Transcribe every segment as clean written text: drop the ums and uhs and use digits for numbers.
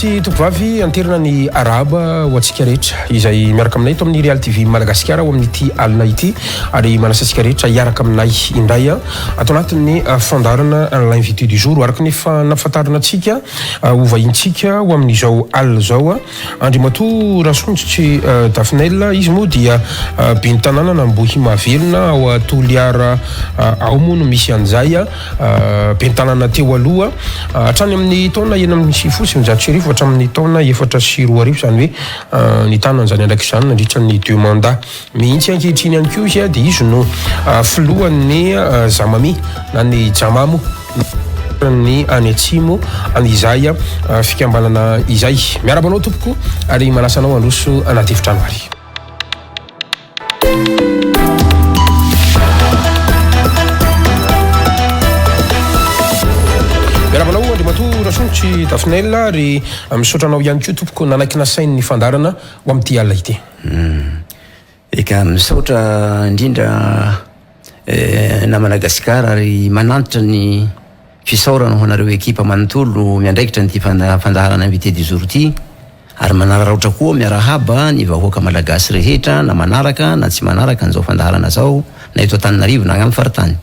Tompokolahy sy tompovavy, anterina ny arahaba ho antsika rehetra izay miaraka aminay eto amin'ny Real TV Madagasikara ao amin'ity alina ity ary manasa antsika rehetra hiaraka aminay indray ato anatin'ny fandaharana L'invité du jour. Araka ny efa nampafantarina antsika ho vahintsika ho amin'izao alina izao Andriamatoa Rasondrotsy Daphnel, izy moa dia ben'ny tanànan'Ambohimahavelona ao Toliara ao moa no misy an'izay. Ben'ny tanàna teo aloha hatrany amin'ny taona 1996 hatramin'ny taona 2004, izany hoe nitana an'izany andraikitra izany nandritra ny deux mandats mihitsy. Ankehitriny ihany koa izy dia izy no filohan'ny Zamami na ny Jama moa ny any atsimo an'izay fikambanana izay. Miarahaba anao tompoko ary manasa anao handroso anaty efitrano ary. Miarahaba anao Andriamatoa Rasolotsy Daphnel ary misaotra anao ihany koa tompoko nanaiky nasain'ny fandaharana ho amin'ity alina ity. Eka, misaotra indrindra namana Gasikara ary manantitra ny fisaorana ho anareo ekipa manontolo miandraikitra an'ity fandaharana invité du jour ity ary manararaotra koa miarahaba ny vahoaka malagasy rehetra na manaraka na tsy manaraka an'izao fandaharana zao na eto Antananarivo na any amin'ny faritany.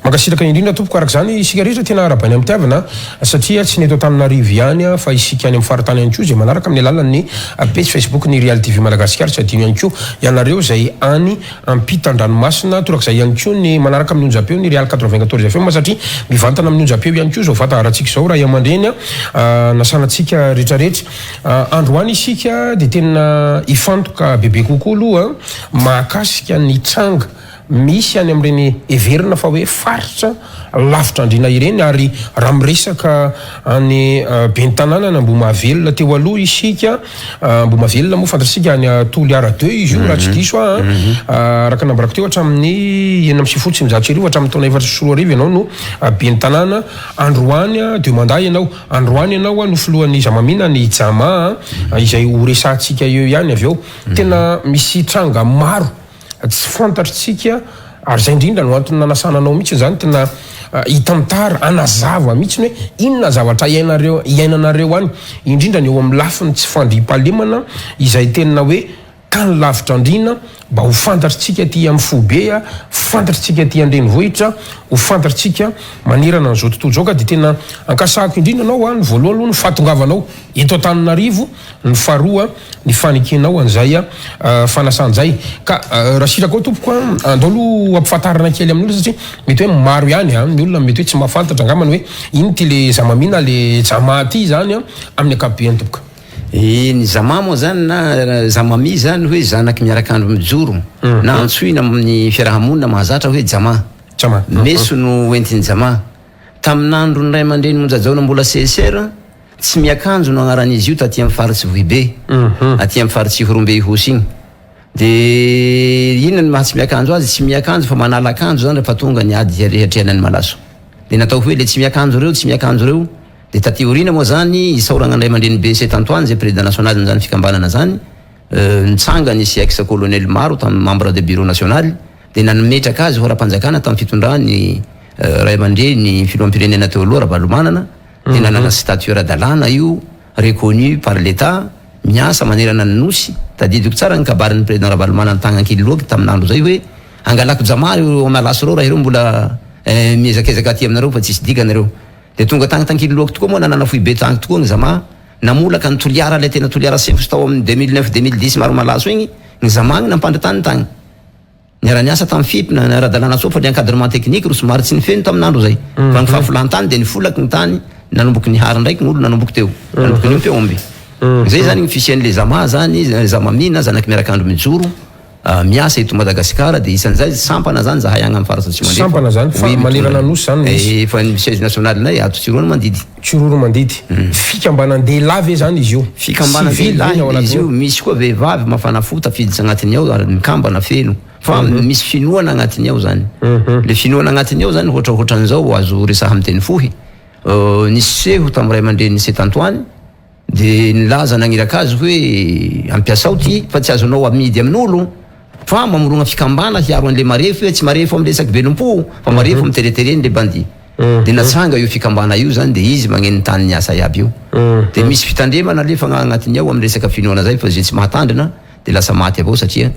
Mankasitraka indrindra tompoko. Araka izany isika rehetra tena arahabaina am-pitiavana satria tsy ny eto Antananarivo ihany fa isika any amin'ny faritany ihany koa izay manaraka amin'ny alalan'ny pejy Facebook ny Real TV Madagasikara. Tsy adino ihany koa ianareo izay any ampitan-dranomasina. Torak'izay ihany koa ny manaraka amin'ny onjam-peo ny Real 94 FM satria mivantana amin'ny onjam-peo ihany koa izao fandaharantsika izao ray aman-dreny nasana antsika rehetrarehetra. Androany isika dia tena hifantoka bebe kokoa aloha mahakasika ny tranga misy any amin'ireny heverina fa hoe faritra lavitra andriana ireny ary raha miresaka any ben'ny tanànan' Ambohimahavelona teo aloha isika, Ambohimahavelona moa fantatsika any Toliara deux izy io raha tsy diso aho an, araka ny nambarako teo hatramin'ny 1996 hatramin'ny taona 2004 ianao no ben'ny tanàna, androany deux mandats ianao, androany ianao no filohan'ny Zamamina ny Jama izay ho resahantsika eo ihany avy eo, tena misy tranga maro tsy fantatritsika ary izay indrindra no antony nanasana anao mihitsy izany tena hitantara hanazava mihitsy hoe inona zavatra iainareo iainanareo any indrindra ny eo amin'ny lafiny tsy fandriampahalemana izay tena hoe tany lavitra andriana mba ho fantatritsika aty amin'ny foibe fantatritsika aty an-drenivohitra ho fantatritsika manerana an'izao tontolo izao ka dia tena ankasahako indrindra anao ny voalohany aloha ny fahatongavanao eto Antananarivo Ny faharoa, ny fanekenao an'izay fanasana izay. Ka raha sitrakao tompoko an, andao aloha ampifantarina kely amin'ny olona satria mety hoe maro ihany an, ny olona mety hoe tsy mahafantatra angambany hoe ino ity le Zamami na le Jama ity izany an, amin'ny ankapobeny tompoko. E, ny Zama moa zany na Zamami zany hoe zanaky miarak'andro mijoro na antsoina amin'ny fiaraha-monina mahazatra hoe Jama. Jama. Meso no entin'ny Jama. Tamin'andron'ny ray aman-dreny Monja Jaona mbola CSR, Tsy miakanjo no agnaran'izy io taty amin'ny faritsy Vohibe, aty amin'ny faritsy Ihorombe Ihosy igny. De inona ny maha tsy miakanjo azy? Tsy miakanjo fa manala akanjo zany rehefa tonga ny ady hiatrehana ny malaso. De natao hoe le tsy miakanjo reo, tsy miakanjo reo. De taty aoriana moa zany, isaoragna ny ray aman-dreny BC Antoine zay président national n'izany fikambanana zany, nitsanga nisy ex colonel maro tamin'ny membre de bureau national, de nametraka azy ho ara-panjakana tamin'ny fitondran'ny ray aman-dreny filoham-pirenena teo aloha Ravalomanana, Dia nanana statut ara-dalàna io, reconnu par l'Etat, miasa manerana ny Nosy. Tadidiko tsara ny kabarin'ny Président Ravalomanana tagny Ankililoaky tamin'andro izay hoe, angalako jamà ireo malaso ireo raha ireo mbola miezakezaka aty aminareo fa tsisy dikany ireo. Dia tonga tagny t'Ankililoaky tokoa moa nanana foibe tagny tokoa ny jamà, namolaka ny Toliara ilay tena Toliara sefo tao amin'ny 2009 2010 maro malaso igny, ny jamà ny nampandry tany tagny. Niara-niasa tamin'ny FIP na ny ara-dalàna soa fa ny encadrement technique ro somary tsy nifeno tamin'andro izay. Fa ny fahafolan-tany dia nifolaky ny tany, nanomboky nihary ndraiky ny olona nanomboky teo. Nanomboky niompy aomby. Izay zany ny fisian'le Zama zany, Zamami na zanaky miarak'andro mijoro, miasa eto Madagasikara dia isan'izay sampana zany zahay agny amin'ny faritra Atsimo Andrefa. Sampana zany fa manerana Nosy zany misy. Efa ny siège national-nay ato Tsiroanomandidy. Tsiroanomandidy. Fikambanan-dehilahy ve zany izy io? Fikambanan-dehilahy izy io, misy koa vehivavy mafana fo tafiditra agnatiny ao ary mikambana feno fa misy finoana agnatiny ao zany. Le finoana agnatiny ao zany ohatraohatran'izao azo resaha amin'ny teny fohy, nisy seho tamin'ny ray aman-drenin'i Saint Antoine de nilaza nagniraka azy hoe ampiasao ty fa tsy azonao amidy amin'olo fa mamorogna fikambana hiaro an'le marefo hoe tsy marefo amin'ny resaky velom-po fa marefo amin'ny tereteren'le bandy. De natsanga io fikambana io zany de izy magneno ny tany niasa iaby io. De misy fitandremana alefa agnatiny ao amin'ny resaka finoana zay fa ze tsy mahatandrina de lasa maty avao satria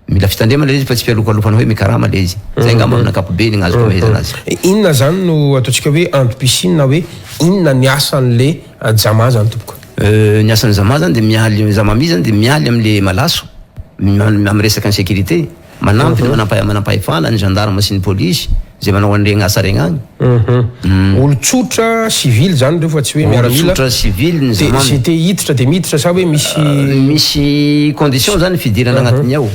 mila fitandremana le izy fa tsy fialokalofana hoe mikarama le izy. Zay angamba amin'ny ankapobeny ny azoko amehezana azy. Inona zany no ataontsika hoe antom-pisiany na hoe inona ny asan'le Jama zany tompoko? Ny asan'ny Jama zany de mialy, Jamami zany de mialy amle malaso, amin'ny resaka insécurité. Manampy ny manampahefana, ny gendarme sy ny polisy izay manao an'iregny asa regny agny. Olon-tsotra civil zany ireo fa tsy hoe miaramila. Olon-tsotra civil ny zamany. Dia izay te hiditra dia miditra sa hoe misy. Misy condition zany fidirana agnatiny ao.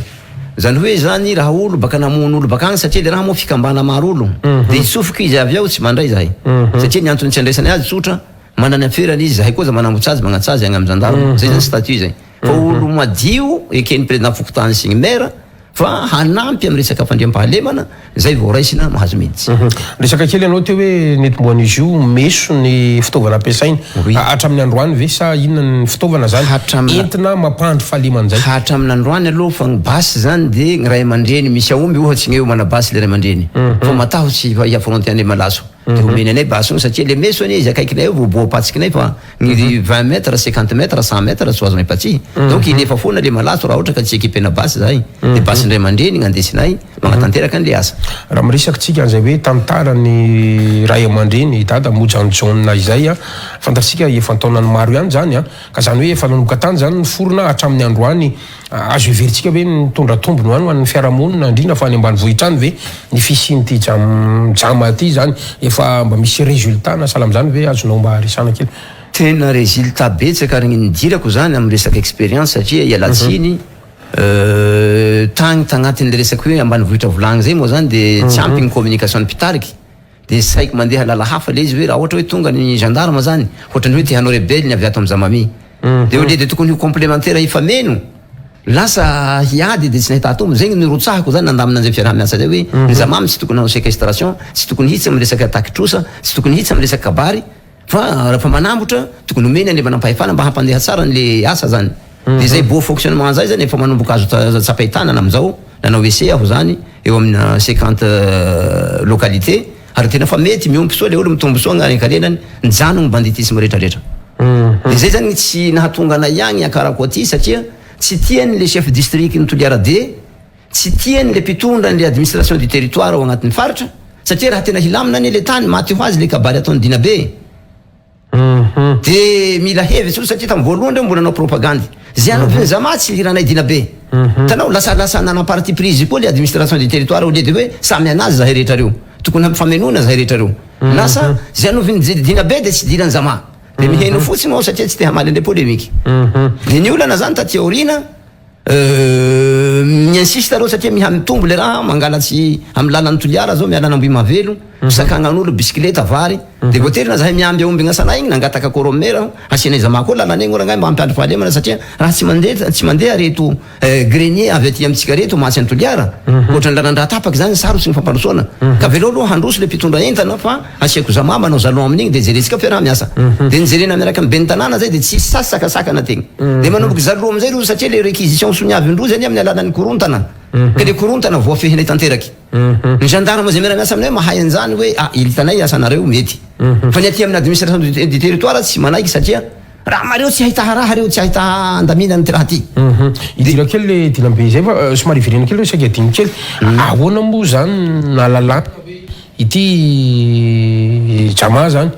Zany hoe zany raha olo baka namono olo baka agny satria le raha moa fikambana maro olo dia hitsofoka izy avy ao tsy mandray zahay. Satria ny antony tsy andraisany azy tsotra, manana ny aferany izy, zahay koa aza manambotsa azy magnatsa azy agny amin'ny gendarme. Zay zany statut zay. Fa olo madio eken'ny président fokontany sy ny maire fa hanampy amin'ny resaka fandriampahalemana zay vao raisina mahazo miditsy. Resaka kely ianao teo hoe nentim-boan'izy io meso ny fitaovana ampiasaina. Oui. Hatramin'ny androany ve sa inona ny fitaovana zany Hatramin'ny- entina mampandry fahalemana zay? Hatramin'ny androany aloha fa ny basy zany de ny ray aman-dreny misy aomby ohatsy ny eo mana basy le ray aman-dreny fa matahotsy fa hi-affronter an'le malaso. De omeny anay basy io satria le meso anie izy akaikinay eo vao boapatsikinay fa ny 20 mètres, 50 mètres, 100 mètres tsy ho azonay patsihy. Donc hilefa foana le malaso raha ohatra ka tsy équipena basy zahay. De basin-dray aman-dreny gn'andesinay magnatanteraka an'le asa. Raha miresaka tsika an'izay hoe tantaran'ny ray aman-dreny dada Moja Jaona izay, fantatsika efa an-taonany maro ihany izany, ka izany hoe efa nanomboka tany izany niforona hatramin'ny androany. Azo heverintsika ve nitondra tombony ho any ho an'ny fiarahamonina, indrindra fa any ambanivohitra any ve ny fisian'ity jam jama ity izany? Efa mba misy résultat na sahala amin'izany ve azonao mba resahana kely? Tena résultat betsaka ary ny nidirako izany amin'ny resaka expérience satria ialatsiny tagny tagnatin'le resaka hoe ambanivohitra volagny zay moa zany de tsy ampy ny communication ny mpitariky. De saiky mandeha lala hafa le izy hoe raha ohatra hoe tonga ny gendarme zany ohatrany hoe te hanao rebelle ny avy ato am zamami de au lieu de tokony ho complementaire hifameno lasa hiady de tsy nahita tombony zegny nirotsahako zany nandamina anzay fiaraha miasa zay hoe ny zamami tsy tokony hanao sequestration tsy tokony hitsy am resaka taky trosa tsy tokony hitsy am resaka kabary Fa rehefa manambotra, tokony omena ilay manampahefana mba hampandeha tsara an'le asa zany. De zay beau fonctionnement zay zany efa manomboka azo tsapain-tanana amin'izao, nanao essai aho zany eo amina 50 localités, ary tena fa mety, miompy soa le olo, mitombo soa ny harenkarenany, nijanona ny banditisme retraretra. De zay zany tsy nahatonga anay ihany hiakarako aty satria tsy tiany le chef district ny Toliara de Tsy tiany le mpitondra ny le administration du territoire ao agnatin'ny faritra satria raha tena hilamina anie le tany maty ho azy le kabary ataon'i Dina be e. De mila hevitsy olo satria tamin'ny voalohany reo mbola nanao propagandy. Ze anaoviny zama tsy liranay Dina be. Hitanao lasa lasa nanam parti prise koa le administration du territoire au lieu de hoe samy anazy zahay rehetra reo. Tokony hampifamenoana zahay rehetra reo. Lasa ze anovin'i Dina be de tsy diran'i zama. De miheno fotsiny aho satria tsy te hamaly anle polemique. De ny olana zany taty aoriana. Mi-insiste reo satria miha mitombo le raha, mangalatsy amin'ny lalan'i Toliara zao miala an'Ambohimavelo, misakanan'olo bisikileta, vary, de voatery na zahay miamby aomby gn'asanay igny nangataka quorum-mer aho, asianay zama koa lalana igny rangahy mba hampiandry fahalemana satria raha tsy mandeha tsy mandeha reto grenier avy aty amintsika reto mantsy any Toliara, ohatran'ny lalan-draha tapaka zany sarotsy ny fampandrosoana, ka avelao aloha handroso le mpitondra entana fa Asiako zama manao jalon amin'igny de jerentsika fiaraha-miasa. De nijerena miaraka amin'ny ben'ny tanàna zay de tsisy sasy sakasakana tegna. De manomboka jalon amizay rozy satria le réquisition soniavin-drozy anie amin'ny alalan'ny korontana. Ka le korontana voafehinay tanteraky. Ny gendarme zay miara-miasa aminay mahay an'izany hoe ah hitanay asanareo mety. Fa ny aty amin'ny administration du territoire tsy manaiky satria raha mareo tsy hahita raha reo tsy hahita andaminana ty raha ty. Idira kely le dinambe izay fa somary iverena kely hoe saika adino kely. Ahoana moa zany nahalalana hoe Ity Jama zany,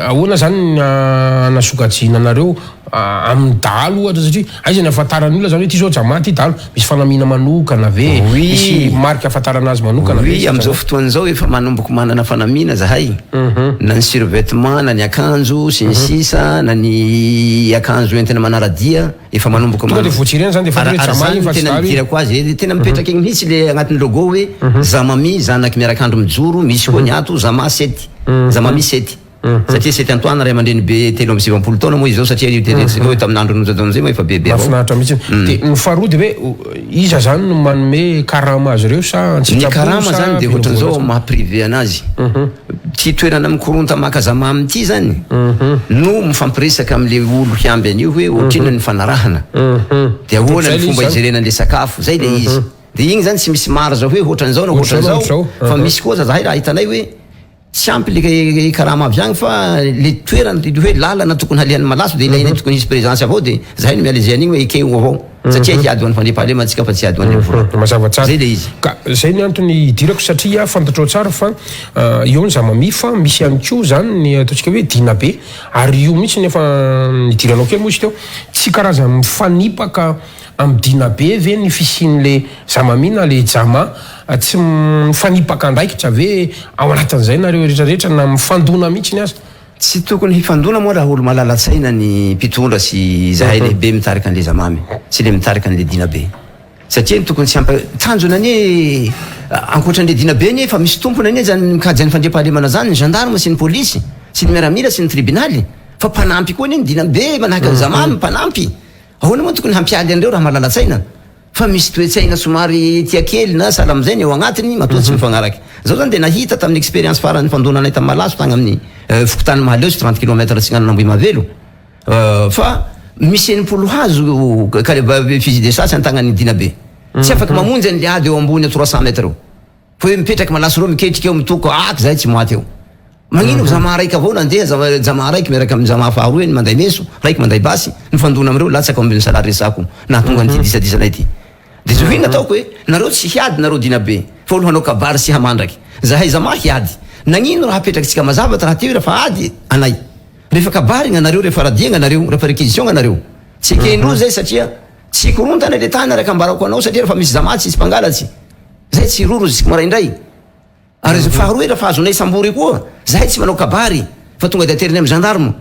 ahoana zany ny hanasokajiana anareo amin'ny dahalo ohatra satria aiza ny ahafantaran'ny olona zany hoe ity zao Jama ity dahalo, misy fanamiana manokana ve, misy marika ahafantarana azy manokana ve? Oui, amin'izao fotoana izao efa manomboka manana fanamiana zahay, na ny survêtement na ny akanjo sy ny sisa na ny akanjo entina manara-dia. Efa manomboka Tonga de voajerena zany de efa hoe Ary Jama zany io fa tsy tena dahalo io. nidirako azy e, tena mipetraka egny mihitsy le agnatin'ny logo hoe Zamami zanaky miarak'andro mijoro, misy koa ny ato Zama sety, Zamami sety. Satria Sety Antoine ray aman-dreny be 93 taona moa izy zao satria io tenenintsika hoe tamin'ny andron'i Monja Jaona zay moa efa bebe avao. Mahafinaritra mihitsy. De ny faharoa de hoe iza zany no manome karama azy ireo sa Ny an-tsitrapo karama sa zany de be ohatran'izao vola sa? maha privé anazy. Ty toerana mikoronta maka zamamy ty zany no mifampiresaka amle olo hiamby an'io hoe ohatrinona ny fanarahana de ahoana ny fomba hijerena anle sakafo zay le izy de igny zany tsy misy marge hoe ohatran'izao na ohatran'izao fa misy koa aza zahay raha hitanay hoe. Tsy ampy le karama avy agny fa le toerana le hoe lalana tokony halehan'ny malaso de ilainay tokony hisy présence avao de zahay no miala-zay an'igny hoe ekeo avao satria hiady ho an'ny fandriampahalemana tsika fa tsy hiady ho an'le vola. Mazava tsara. Zay le izy. Ka zay ny antony hidirako satria fantatrao tsara fa eo ny zamami fa misy ihany koa zany ny ataontsika hoe dina be ary io mihitsy ny efa nidiranao kely moa izy teo. Tsy karazany mifanipaka amin'ny dina be ve ny fisian'le zamami na le jama? Tsy mifanipaka andraikitra ve ao anatin'izay nareo rehetra rehetra na mifandona mihitsiny aza? Tsy tokony hifandona moa raha olo malala-tsaina ny mpitondra sy izahay lehibe mitarika an'le zamamy sy le mitarika an'le dina be. Satria ny tokony tsy hampa, tanjona anie ankoatra an'le dina be anie efa misy tompony anie zany mikajy an'ny fandriampahalemana zany, ny gendarme sy ny polisy sy ny miaramila sy ny tribinaly fa mpanampy koa anie ny dina be manahaka ny zamamy mpanampy. Ahoana moa tokony hampialy an'ireo raha malala-tsaina? Fa misy toe-tsaina somary tia kely na sahala amin'izay ny ao agnatiny matoa tsy mifagnaraka. Zaho zany dia nahita tamin'ny expérience farany nifandonanay tamin'ny malaso tagny amin'ny fokontany Mahaleo sy 30 kilomètre atsinanan'Ambohimahavelo fa misy 60 hazo fusil de chasse an-tagnan'ny Dinabe. Tsy afaky mamonjy an'le ady eo ambony 300 mètres eo. Fa hoe mipetraky malaso reo miketrika eo mitoko aky zahay tsy maty eo. Magnino zama raiky avao nandeha zama raiky miaraka amin'ny zama faharoa eny manday meso, raiky manday basy, nifandona amireo latsaka ao ambin'ny salary resako nahatonga an'ity disadisanay ty. De zao ino ataoko hoe nareo tsy hiady nareo dinabe fa olo hanao kabary sy hamandraky. Zahay zama hiady. Nagnino raha apetrakitsika mazava ty raha teo raha fa ady anay. Refa kabary gnanareo refa radia gnanareo refa réquisition gnanareo. Tsy ekendrozy zay satria tsy korontana le tany araka ambarako anao satria refa misy zama tsisy mpangalatsy. Zay tsy hiroro jusque maraindray. Ary faharoa raha fa azonay sambory koa, zahay tsy manao kabary fa tonga de aterinay am gendarme.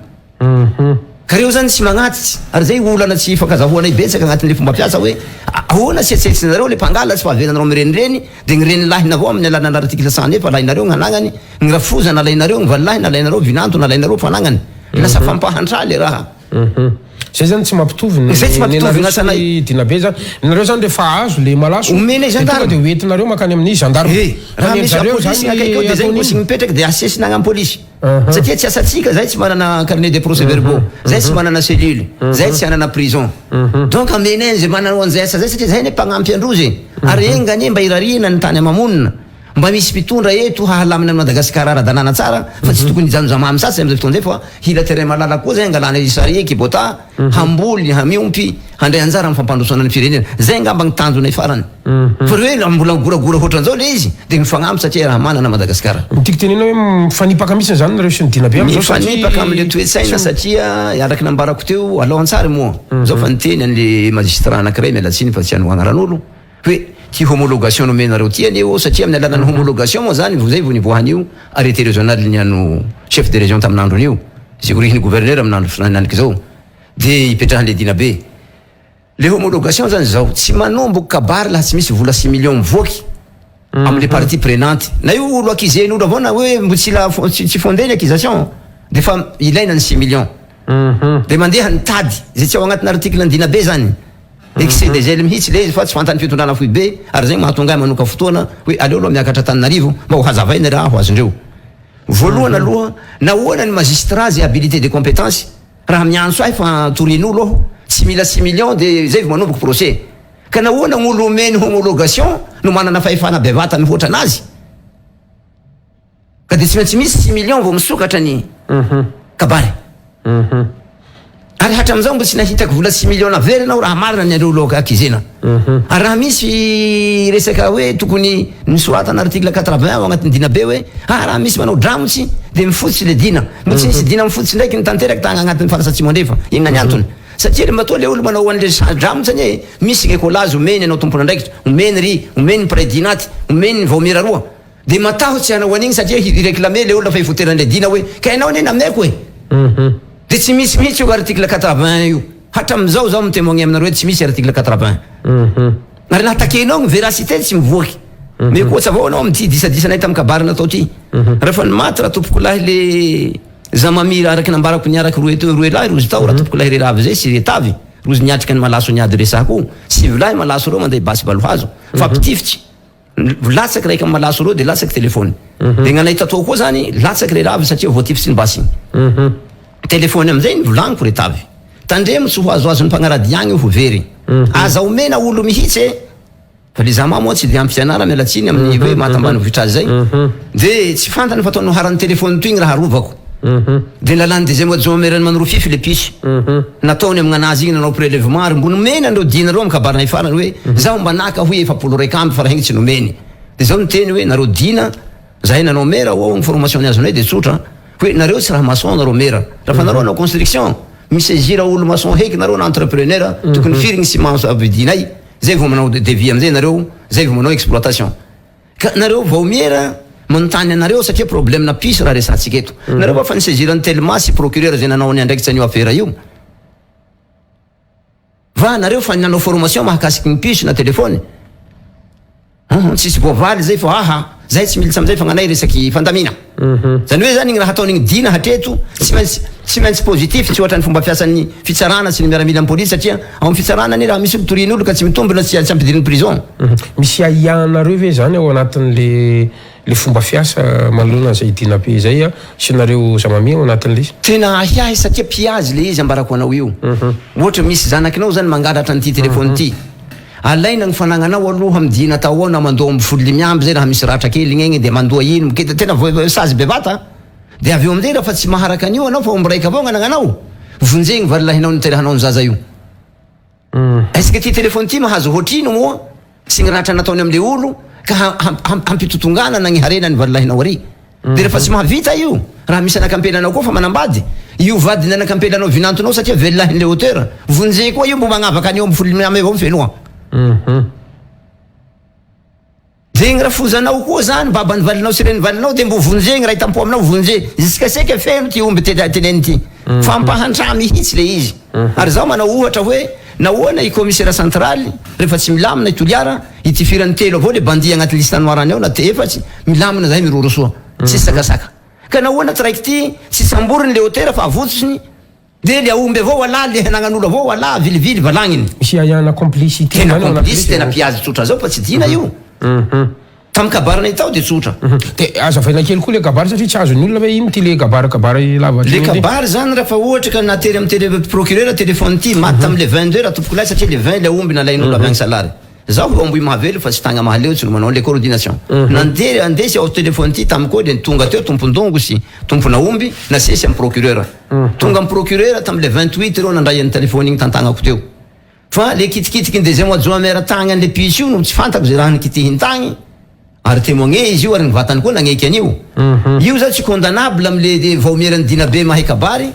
Ka reo zany tsy magnatitsy. Ary zay olana tsy ifankazahoanay betsaka agnatin'le fomba fiasa hoe ahoana tsy etsetsinareo le mpangalatsy fa avelanareo mirenireny de ny renilahina avao amin'ny alalan'ny article 109 alainareo ny hanagnany, ny rafozana alainareo, ny valilahina alainareo, vinanto nalainareo fanagnany. Lasa fampahantra le raha. Zay zany tsy mampitovy ny Zay tsy mampitovy nenareo ny asanay. sy Dinabe zany. Nareo zany rehefa azo le malaso Omenay de tonga gendarme. de hoentinareo mankany amin'ny gendarme. Eh, Fa raha ny misy an-jareo polisy zany akaiky eo de zay ataony polisy inona? mipetraka de asesina agny amin'ny polisy. Satria tsy asantsika, zay tsy manana carnet de procès verbaux, zay tsy manana cellule, zay tsy hanana prison. Donc amenay an'izay manana an'izay asa zay satria zay anie mpagnampy androzy e. Ary enga anie mba irariana ny tany ama-monina. Mba misy mpitondra eto hahalamina an'i Madagasikara ara-dalàna tsara fa tsy tokony hijano zama misasa amin'izay fotoana izay fa hila terrain malalaka koa zay hangalana i Sarihe, Kibota, hamboly, hamiompy, handray anjara amin'ny fampandrosoana ny firenena. Zay angamba ny tanjonay farany. Fa re hoe mbola migoragora ohatran'izao le izy dia mifagnampy satria raha manana Madagasikara. Ny tiako tenenina hoe mifanipaka mihitsy izany nareo sy ny Dinabe amin'izao satria Mifanipaka amin'le toe-tsaina satria araka ny nambarako teo alao an-tsary moa zao fa niteny an'le magistrat anankiray miala tsiny fa tsy hanoa agnaran'olo Hoe ty homologation nomenareo ty anie ô, satria amin'ny alalan'ny homologation moa zany vao zay vao nivoahan'io arrêté régional ny an'o chef de région tamin'androny io, izay orihin'ny gouverneur amin'andro henaniky zao, de ipetrahan'le dina be. Le homologation zany zao, tsy manomboka kabary laha tsy misy vola 6 millions mivoaky amle partie prenante. Na io olo accuser-n'olo avao na hoe mbo tsy la tsy fondé ny accusation, de fa ilaina ny 6 millions. De mandeha ny tady, zay tsy ao agnatin'ny article ny dina be zany. Excès de zèle mihitsy le izy fa tsy fantan'ny fitondrana foibe ary zay mahatonga ahy manoka fotoana hoe aleo aloha miakatra Antananarivo mba ho hazavaina raha ho azondreo. Voalohany aloha, nahoana ny magistrat zay habilité de compétence raha miantso ahy fa torian'olo aho tsy mila 6 millions de zay vao manomboka procès. Ka nahoana gn'olo omeny homologation no manana fahefana bevata mihoatra anazy? Ka dia tsy maintsy misy 6 millions vao misokatra ny kabary. Ary hatramin'izao mbo tsy nahitako vola 6 millions naverina aho raha marina ny an'ireo olo accusena. Ary raha misy resaka hoe tokony nosoratana article 80 ao agnatin'ny dina be hoe ah raha misy manao dramotsy dia mifotsy le dina. Mbo tsy nisy dina mifotsy ndraiky ny tanteraky tagny agnatin'ny faritra Atsimo Andrefa. Inona ny antony? Satria ry matoa le olo manao an'le dramotsy anie misy ny écolage omeny anao tompon'andraikitra, omeny ry, omeny ny mpiray dina aty, omeny ny vaomiera roa. Dia matahotsy hanao an'igny satria hi-reclamer le olona fa hifoteran'ilay dina hoe ka ianao anie nameko e! Dia tsy misy mihitsy io article 80 io. Hatramin'izao zaho mi-témoigner aminareo hoe tsy misy article 80. Ary na takenao ny véracité tsy mivoaky. Meko ohatsy avao anao amin'ity disadisanay tamin'ny kabary natao ty. Rehefa ny maty ratompokolahy le Zamami araka ny nambarako niaraka roe teo roe lahy rozy tao ratompokolahy Reravy zay sy Retavy rozy niatrika ny malaso niady resako io. Sivy lahy malaso reo manday basy valo hazo. Fampitifitry. Latsaky raika am malaso reo de latsaky telephone. De gnanay tatoa koa zany latsaky re ravy satria voatifitry ny basy igny. Telephone amizay nivolagniko re tavy. Tandremo tsy ho azoazon'ny mpagnaradia agny io ho very. Aza omena olo mihitsy e. Fa le zama moa tsy de ampy fianarana miala tsiny amin'ny hoe maha tambanivohitra azy zay. De tsy fantany fa atao noharan'ny téléphone toy igny raha arovako. De nalany deuxième adjoint maire an'i Manorofify le puce. Nataony amin'anazy igny nanao prélèvement ary mbo nomeny an'ireo dina reo amin'ny kabarinay farany hoe zaho mba naka hoy 41 fa raha igny tsy nomeny. De zaho niteny hoe nareo dina zahay nanao maire ho'aho ny formation niazonay de tsotra hoe nareo tsy raha maçon nareo maire. Raha fa nareo hanao construction mi-saisir olo maçon heky nareo na entrepreneur tokony firy ny ciment vidinay. Zay vao manao devis amizay nareo, zay vao manao exploitation. Ka nareo vaomiera manontany anareo satria problème na puce raha resahantsika eto. Nareo va fa ni-saisir an'i Telma sy procureur zay nanao ny andraikitra an'io affaire io? Va nareo fa nanao formation mahakasiky ny puce na téléphone? Humm tsisy voavaly zay fa aha zay tsy militsy amizay fa gnanay resaky fandamina. Zany hoe zany igny raha ataon'igny Dina hatreto tsy maintsy tsy maintsy positif tsy ohatran'ny fomba fiasan'ny fitsarana sy ny miaramila ny polisy satria ao amin'ny fitsarana anie raha misy olo torian'olo ka tsy mitombina tsy tsy ampidiriny prison. Misy ahiahinareo ve zany ao anatin'le le fomba fiasa manoloana an'izay Dina be zay sy nareo Zamami ao anatin'le izy? Tena ahiahy satria pillage le izy ambarako anao io. Ohatra misy zanakinao zany mangalatra an'ity téléphone ity. Alaina ny fanagnanao aloha midina tao ao na mandoa omby folo limy amby zay raha misy ratra kely igny egny de mandoa ino mikita tena sazy bevata a! De avy eo amizay raha fa tsy maharaka an'io anao fa omby raika avao gnanagnanao vonjegny valilahinao niterahanao ny zaza io. Est ce que ty téléphone ty mahazo hoatrino moa sy ny ratra nataony amle olo ka hampitotonganana ny harena ny valilahinao ary? De rehefa tsy mahavita io, raha misy anak'ampelanao koa fa manambady, io vadin'ny anak'ampelanao vinantonao satria velilahin'ilay auteur, vonjeo koa io mbo magnavaka an'io amby folo miame avao fenoa. De gny rafozanao koa zany, baban'ny valinao sy reny valinao de mbo vonjeo, gny ray tampo aminao vonjeo, jusqu'à ce que feno ty omby teneny ty. Fampahantra mihitsy le izy. Ary zaho manao ohatra hoe, nahoana i commissaire central rehefa tsy milamina i Toliara, Itifirany telo avao le bandit agnaty liste noire any ao na efatsy, milamina zahay miroro soa, tsisy sakasaka. Ka nahoana ty raiky ty tsy samboriny le auteur fa avotsiny de le aomby avao alà le hanagnan'olo avao alà avilivily valagniny. Misy ahiana complicité Tena zany ao anaty complice, tena mpiady tsotra zao fa tsy dina io. Tam kabarinay tao de tsotra. De azavaina kely koa le kabary satria tsy azon'ny olona hoe ino ty le kabary kabary lava Le kabary zany raha fa ohatra ka natery am tele procureur téléphone ty maty tam le 22 raha tompokolahy satria le 20 le aomby nalain'olo avy agny salary. Zaho eo Ambohimahavelo fa tsy tagna Mahaleo tsy no manao le coordination. Nandeha andesy ao téléphone ty tam koa le tonga teo tompon-dongo sy tompon'aomby nasesy am procureur. Tonga am procureur tam le 28 reo nandray any téléphone igny tantagnako teo. Fa le kitikitiky ny deuxième adjoint maire tagny anle puce io no tsy fantako ze raha nikitihiny tagny ary temoigner izy io ary ny vatany koa nagneky an'io. Io zao tsy condamnable amle vaomieran'ny dinabe mahay kabary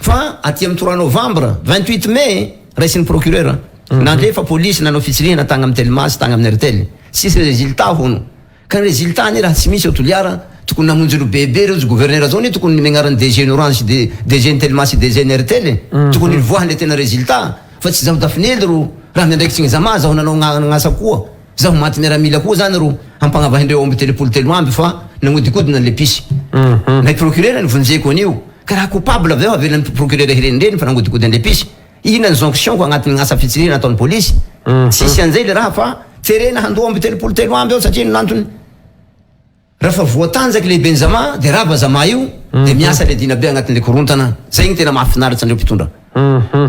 fa aty am trois novembre, 28 mai raisin'ny procureur. Nandefa polisy nanao fitsirihana tagny am telma sy tagny am airtel. Tsisy résultat hono. Ka ny résultat anie raha tsy misy ao Toliara, tokony namonjy olo be be reo ry gouverneur zao anie tokony nimegnarany DG ny orange sy DG ny telma sy DG ny airtel e, tokony nivoahany le tena résultat fa tsy zaho dafinely ro raha miandraikitry ny zama zaho nanao gn'asa koa zaho maty miaramila koa zany ro hampanavahin-dreo aomby 33 amby fa nagnodikodina anle pisy nay procureur nivonjeko an'io ka raha coupable avy eo avelan'ny procureur hirenireny fa nagnodikodina anle pisy. Inona ny jonction ko agnatin'ny asa fitsirihana ataon'ny polisy? Tsisy an'izay le raha fa terena handoa 33 amby ao satria inona antony? Raha fa voatanjaky lehiben'ny zama de rava zama io de miasa le dinabe agnatin'le korontana. Zay gny tena mahafinaritsy andreo mpitondra.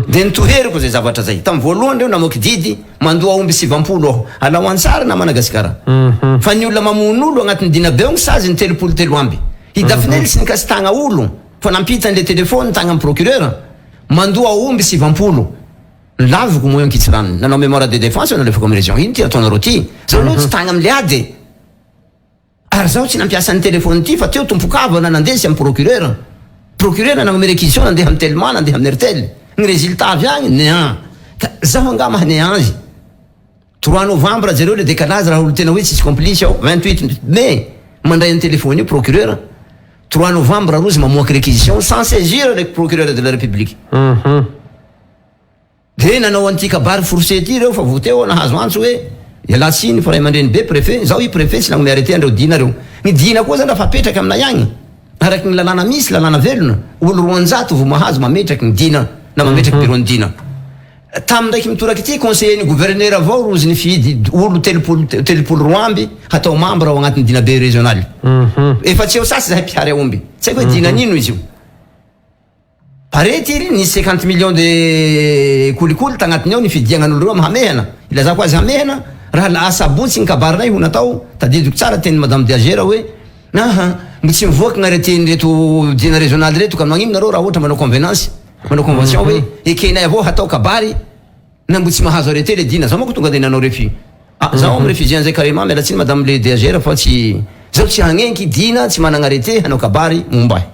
De nitoheriko zay zavatra zay. Tamin'ny voalohany reo namoaky didy mandoa aomby 90 aho. Alao antsary na Madagasikara. Fa ny olona mamono olo agnatin'ny dinabe ao gny saziny 33 amby. I Dafinely tsy nikasi-tagna olo fa nampita an'le téléphone tagny amin'ny procureur. Mandoa aomby 90. Laviko moa io ankitsirano. Nanao mémoire de défense nalefako am région. Ino ty ataonareo ty? Zaho aloha tsy tagny amle ady e. Ary zaho tsy nampiasa ny téléphone ty fa teo tompokavana nandesy am procureur. Procureur nagnome réquisition nandeha am telma nandeha am airtel. Ny résultat avy agny néant. Ka zaho angaha maha néant azy. Trois novembre jereo le décalage raha olo tena hoe tsisy complice ao, 28 mai mandray an'i téléphone io procureur, trois novembre rozy mamoaka réquisition sans saisir le procureur de la république. De nanao an'ity kabary forcé ty reo fa vao teo aho nahazo antso hoe ialahy tsiny fa ray aman-dreny be préfet, zaho i préfet tsy nagnome arrêté an'ireo dina reo. Ny dina koa zany raha fa apetraky aminay agny, araky ny lalàna misy, lalàna velona, olo 200 vao mahazo mametraky ny dina na mametraky bureau ny dina. Tamin'ny ndraiky mitoraka ity, conseiller ny gouverneur avao rozy nifidy olo 32 amby hatao membre ao agnatin'ny dinabe régional. Efa tsy eo sasy zahay mpihary aomby. Tsy haiko hoe dina nino izy io. Paraît-il nisy 50 millions de kolikoly tagnatiny ao nifidiagnan'olo reo am hamehana. Ilazako azy hamehana. Raha asabotsy ny kabarinay ho natao, tadidiko tsara tenin'i Madame DAGR hoe, Aha, mbo tsy mivoaka ny arrêté-n'ireto dina régional ireto ka magnino nareo raha ohatra manao convenance, manao convention hoe ekenay avao hatao kabary na mbo tsy mahazo arrêté le dina. Zaho manko tonga de nanao refus. Ah, zaho mi-refuser an'izay carrément, miala tsiny Madame le DAGR fa tsy, zaho tsy hagnenky dina tsy managna arrêté hanao kabary momba ahy.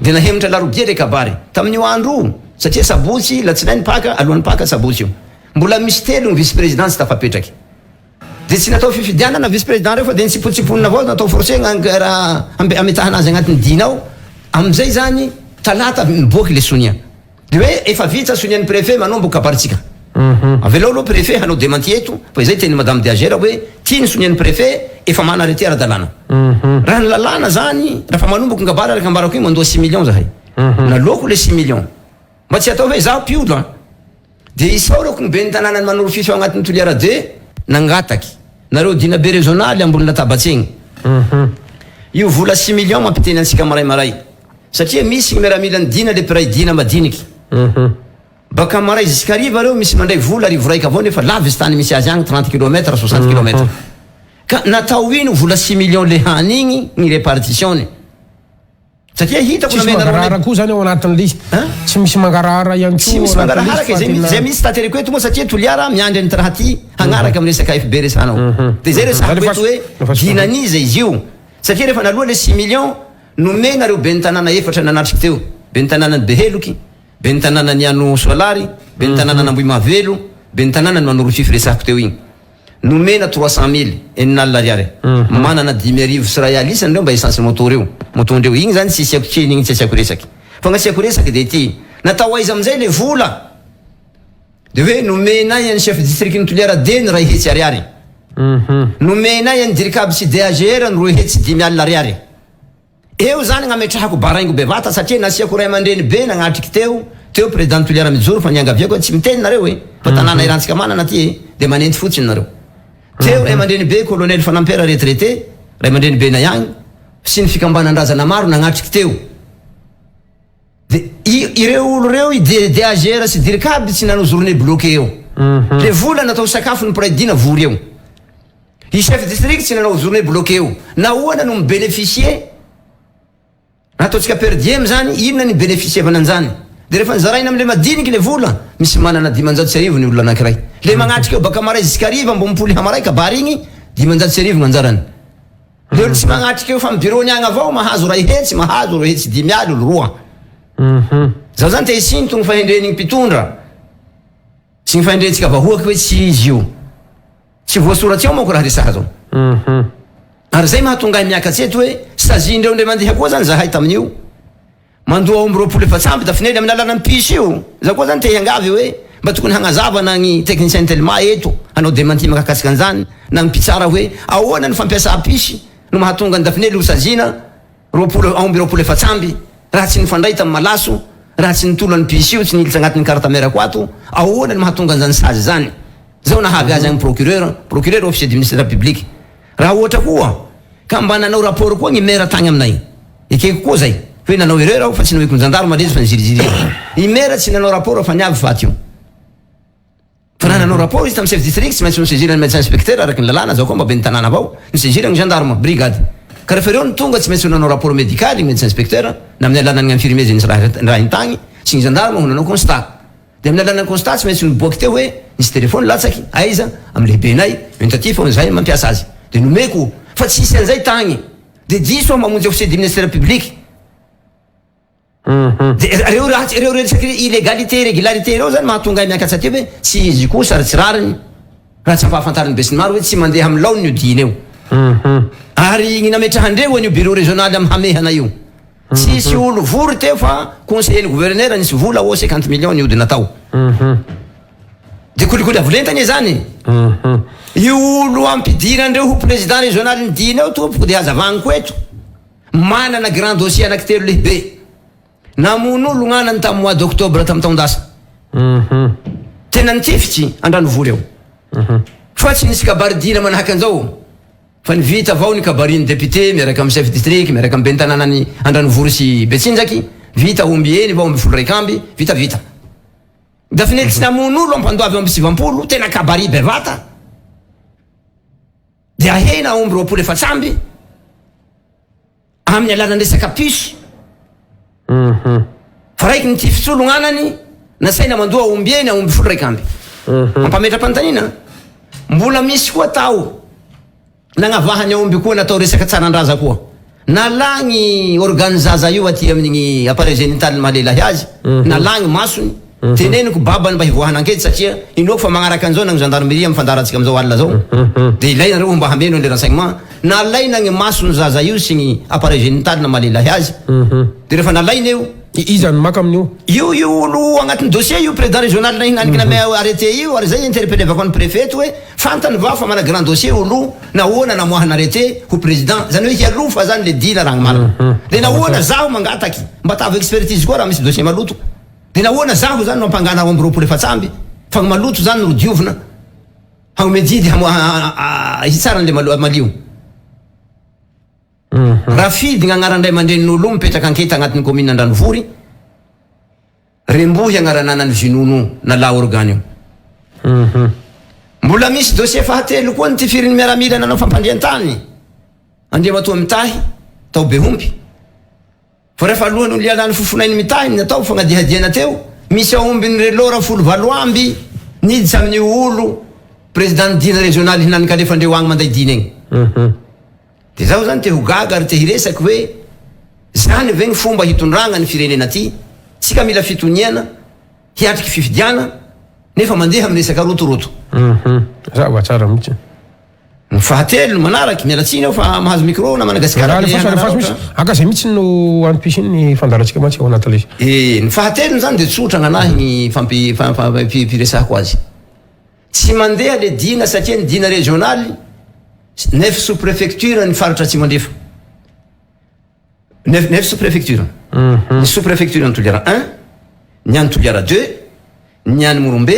De nahemotra alarobia le kabary. Tamin'io andro io, satria sabotsy, latsinainy paka, alohan'ny paka sabotsy io. Mbola misy telo ny vice président tsy tafapetraky. Dia tsy natao fifidianana vice président reo fa dia nitsipotsiponina avao natao forcé raha ametahana azy agnatin'ny dina ao. Amin'izay zany talata miboaky le sonia. Dia hoe efa vita sonian'ny préfet manomboka kabaritsika. Avelao aloha préfet hanao démenti eto fa izay tenin'i madame DAGR hoe ty ny sonian'ny préfet efa mana arrêté ara-dalàna. Raha ny lalàna zany raha fa manomboka ny kabary araka ambarako iny mandoa six millions zahay. Naloako le six millions. Mba tsy atao hoe izaho mpiodro an! Dia isaorako ny ben'ny tanànan'i Manorofify ao agnatin'ny Toliara ii nangataky nareo dinabe rezionaly ambony latabatse igny. Io vola six millions mampiteny antsika maray maray satria misy ny miaramilan'ny dina le mpiray dina madiniky. Baka maray zisk'hariva reo misy mandray vola arivo raika avao nefa lavitsy tany misy azy agny trente kilomètre soixante kilomètre. Ka natao ino vola six millions le hany igny ny repartition-ny? Satria hitako Tsisy namenareo mangarahara anay. koa zany ao anatin'ilay izy. Hein? Tsy misy mangarahara ihany Tsy koa ao misy anatin'ilay mangarahara izy ka fa izay tena izay mihitsy tateriko eto moa satria Toliara miandry an'ity raha ty hagnaraka amin'ny resaka FB resahanao. Dia izay resahako eto Alefaso. hoe Alefaso. dinan'iza izy io. Satria rehefa naloa ilay six millions, nomena ireo ben'ny tanàna efatra nanatrika teo. Ben'ny tanànan'i Beheloky, ben'ny tanànan'i Anosoalary, ben'ny tanànan'Ambohimahavelo, ben'ny tanànan'i Manorofify resahako teo igny. Nomena trois cent mille, enina alina ariary. Manana 1500 isany reo mba essence moto reo, moto ndreo. Igny zany tsy asiako tsiny igny tsy asiako resaky. Fa gn'asiako resaky de ity, natao aiza amizay le vola? De hoe nomenay an'i chef district ny Toliara de ny 100 ariary. Nomenay an'i Dircab sy DAGR ny 250 ariary. Eo zany gn'ametrahako baraingo bevata satria nasiako ray aman-dreny be nagnatriky teo, teo président Toliara mijoro fa niangaviako hoe tsy miteny nareo e, fa tanàna erantsika manana aty e, de manenty fotsiny nareo. Teo ray aman-dreny be colonel Fanampera retraité, ray aman-dreny benay agny, sy ny fikambanan-drazana maro nagnatriky teo. De i ireo olo reo i DAGR sy Dircab tsy nanao journée bloquée eo. Le vola natao sakafo ny mpiray dina vory eo. I chef district tsy nanao journée bloquée io. Nahoana no mi-beneficier? Ataontsika per diem zany, inona ny beneficievana an'izany? De rehefa nizaraina amle madiniky le vola, misy manana 1500 ny olona anakiray. Le magnatrika eo baka maray zisk'hariva mbo mipoly hamaray kabary igny, 1500 gn'anjarany. Le olo tsy magnatrika eo fa amy bureau-ny agny avao mahazo 100, mahazo 250 olo roa. Zaho zany te hisintogno fahendren'igny mpitondra sy ny fahendrentsika vahoaky hoe tsy izy io. Tsy voasoratsy ao manko raha resaha zao. Ary zay mahatonga ahy miakatsy eto hoe saziandreo indray mandeha koa zany zahay tamin'io. Mandoa omby 24 dafinely amin'ny alalan'ny puce io. Za koa zany te hiangavy hoe mba tokony hagnazava na ny technicien Telma eto hanao démenti makakasika an'izany na ny mpitsara hoe ahoana ny fampiasa puce no mahatonga an'i Dafinely ho saziana 20 aomby 24 raha tsy nifandray tamin'ny malaso, raha tsy nitolona ny puce io tsy nilitra agnatin'ny carte mère-ko ato, ahoana no mahatonga an'izany sazy izany? Zao nahavy azy agny procureur, procureur officier du ministère public. Raha ohatra koa ka mba nanao rapport koa gny maire tagny aminay, ekeko koa zay, hoe nanao erreur aho fa tsy nomeko ny gendarme le izy fa niziriziriako. I maire tsy nanao rapport fa niavy faty io. Fa raha nanao rapport izy tamin'ny chef district tsy maintsy nosaisir ny médecin inspecteur araky ny lalàna, zaho koa mba ben'ny tanàna avao, nosaisir ny gendarme, brigade. Ka rehefa ireo no tonga tsy maintsy ho nanao rapport médical ny médecin inspecteur na amin'ny alalan'ny infirmier izay nisy raha intagny sy ny gendarme ho nanao constat. Dia amin'ny alalan'ny constat tsy maintsy niboaky teo hoe nisy téléphone latsaky, aiza, amin'ny lehibenay, ento aty fa zahay mampiasa azy. Dia nomeko, fa tsisy an'izay tagny. Dia diso aho mamonjy officier du ministère public. Dia ireo ratsy, ireo resaky illégalité, irrégularité ireo zany mahatonga ahy miakatsa aty hoe tsy izy kosa ary tsy rariny raha tsy ampahafantarin'ny besinimaro hoe tsy mandeha amin'ny laoniny io dina io. Ary ny nametrahan-dreo an'io bureau régional amin'ny hamehana io. Tsisy olo vory teo fa conseiller ny gouverneur nisy vola ô 50 millions nihodina tao. Dia kolikoly avo lenta anie zany e. Io olo ampidirandreo ho président régional ny dina io tompoko dia hazavagniko eto. Manana grand dossier anaky telo lehibe. Namono olo gnanany tamin'ny mois d'octobre tamin'ny taon-dasa. Tena nitifitsy Andranovory ao. Fa tsy nisy kabary dina manahaka an'izao. Fa ny vita avao ny kabarin'ny député miaraka amin'ny chef district, miaraka amin'ny ben'ny tanànan'i Andranovory sy Betsinjaky, vita omby eny vao omby 11, vita vita. Dafinely tsy namono olo ampandoavy omby 90, tena kabary bevata. De ahena aomby 24 amin'ny alalan'ny resaka puce. Fa raiky ny tifitsolo gnanany nasaina mandoa aomby eny aomby 11. Mampametra-panontaniana. Mbola misy koa tao nagnavahany aomby koa natao resaka tsarandraza koa. Nalagny organe zaza io aty amin'ny appareil génital maha lehilahy azy, nalagny masony. Teneniko babany mba hivoahana ankety satria inoako fa magnaraka an'izao na ny gendarmerie amin'ny fandaharantsika amin'izao alina zao. De ilaina reo mba hameno an'le renseignement. Nalaina ny mason'ny zaza io sy ny appareil génital maha lehilahy azy. De rehefa nalaina io. Iza no maka amin'io? Io io olo agnatin'ny dossier io président régional nahinaniky namea arrêté io ary zay interpellevako an'ny préfet eto hoe fantany va fa mana grand dossier olo nahoana namoahana arrêté ho président zany hoe hialofa zany le dina raha ny marina. De nahoana zaho mangataky mba atavo expertise koa raha misy dossier maloto. De nahoana zaho zany no ampangana 22 fa ny maloto zany no diovina hagnome didy hamoaha hitsara an'le malio. Rafidy gn'agnaran-dray aman-drenin'olo mipetraka anketa agnatin'ny commune Andranovory, Rembohy agnarananan'i Vinono nalà organe io. Mbola misy dossier fahatelo koa nitifirin'ny miaramila nanao fampandrian-tany Andriamatoa Mitahy tao Behompy. Fa rehefa alohan'ny ho lialan'ny fofonain'i Mitahy ny natao fagnadihadiana teo, misy aombin'i Relora 18 amby niditra amin'io olo président-n'ny dina régional hinanikalefandreo agny manday dina igny. De zaho zany te ho gaga ary te hiresaky hoe zany ve ny fomba hitondragna ny firenena ty? Tsika mila fitoniana, hiatriky fifidiana nefa mandeha amin'ny resaka rotoroto. Mazava tsara mihitsy. Ny fahatelo manaraky, miala tsiny aho fa mahazo micro na Madagasikara Alefaso, dia alefaso mihitsy. hanararaotra. Aka zay mihitsy no antom-pisian'ny fandaharantsika mantsy ao anatin'ilay izy. Eh, ny fahatelony zany de tsotra gn'anahy ny fampi- fa- fa- fi- firesahako azy. Tsy mandeha le dina satria ny dina régional neuf sous préfecture ny faritra Atsimo Andrefa. Neuf, neuf sous préfecture. Ny sous préfecture ny Toliara un, ny any Toliara deux, ny any Morombe,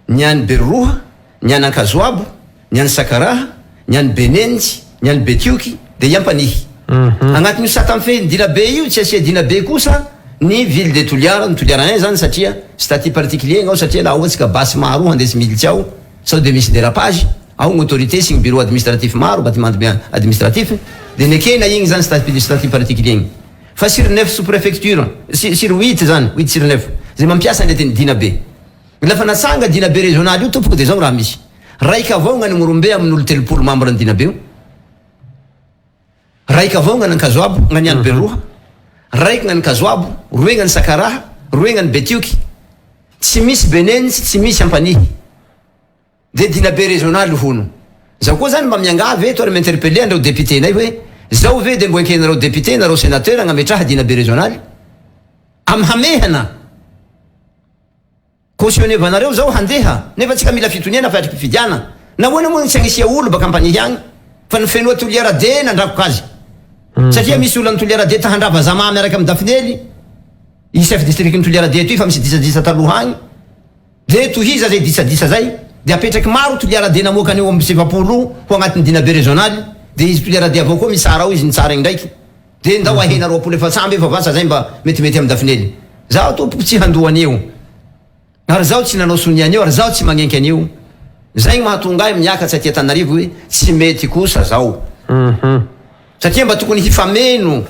ny any Beroroha, ny any Ankazoabo, ny any Sakaraha, ny any Benenitsy, ny any Betioky, dia i Ampanihy. Agnatin'io sata mifehy ny dina be io tsy asia dina be kosa ny ville de Toliara, ny Toliara un zany satria statut particulier ao satria laha ohatsy ka basy maro handesy militsy ao sao dia misy dérapage ao ny autorité sy ny bureau administratif maro, bâtiment administratif, dia nekena igny zany statut statut particulier igny. Fa sur neuf sous préfecture, sur huit zany, huit sur neuf, zay mampiasa an'le teny dina be. Lafa natsanga dina be régional io tompoko dia zao raha misy. Raika avao gnany Morombe amin'olo 30 membre ny dina be io. Raika avao gnany Ankazoabo, gnany any Beroha, raiky gnany Kazoabo, roe gnany Sakaraha, roe gnany Betioky. Tsy misy Benenitsy, tsy misy Ampanihy. Dia dinabe régional hono. Zaho koa zany mba miangavy eto ary mi-interpeller anreo député nay hoe zao ve dia mbo ekenareo député nareo sénateur agnametraha dinabe régional? Am hamehana! Cautionnevanareo zao handeha nefa tsika mila fitoniana fa atrim-pifidiana. Nahoana moa no tsy agnisia olo baka Ampanihy agny fa ny fenoa Toliara de nandrakoka azy. Satria misy olo any Toliara de ta handrava Zama miaraka am Dafinely, i chef district ny Toliara de toy fa misy disadisa taloha agny. De tohiza zay disadisa zay de apetraky maro Toliara de namoaka an'io 40 io ho agnatin'ny dinabe régional de izy Toliara de avao koa mitsara ao izy nitsara igny ndraiky. De ndao ahena 24 efa vasa zay mba metimety am dafinely. Zaho tompoko tsy handoa an'io. Ary zaho tsy nanao sonia an'io ary zaho tsy magnenky an'io. Zay gny mahatonga ahy miakatsa aty Antananarivo hoe tsy mety kosa zao. Satria mba tokony hifameno.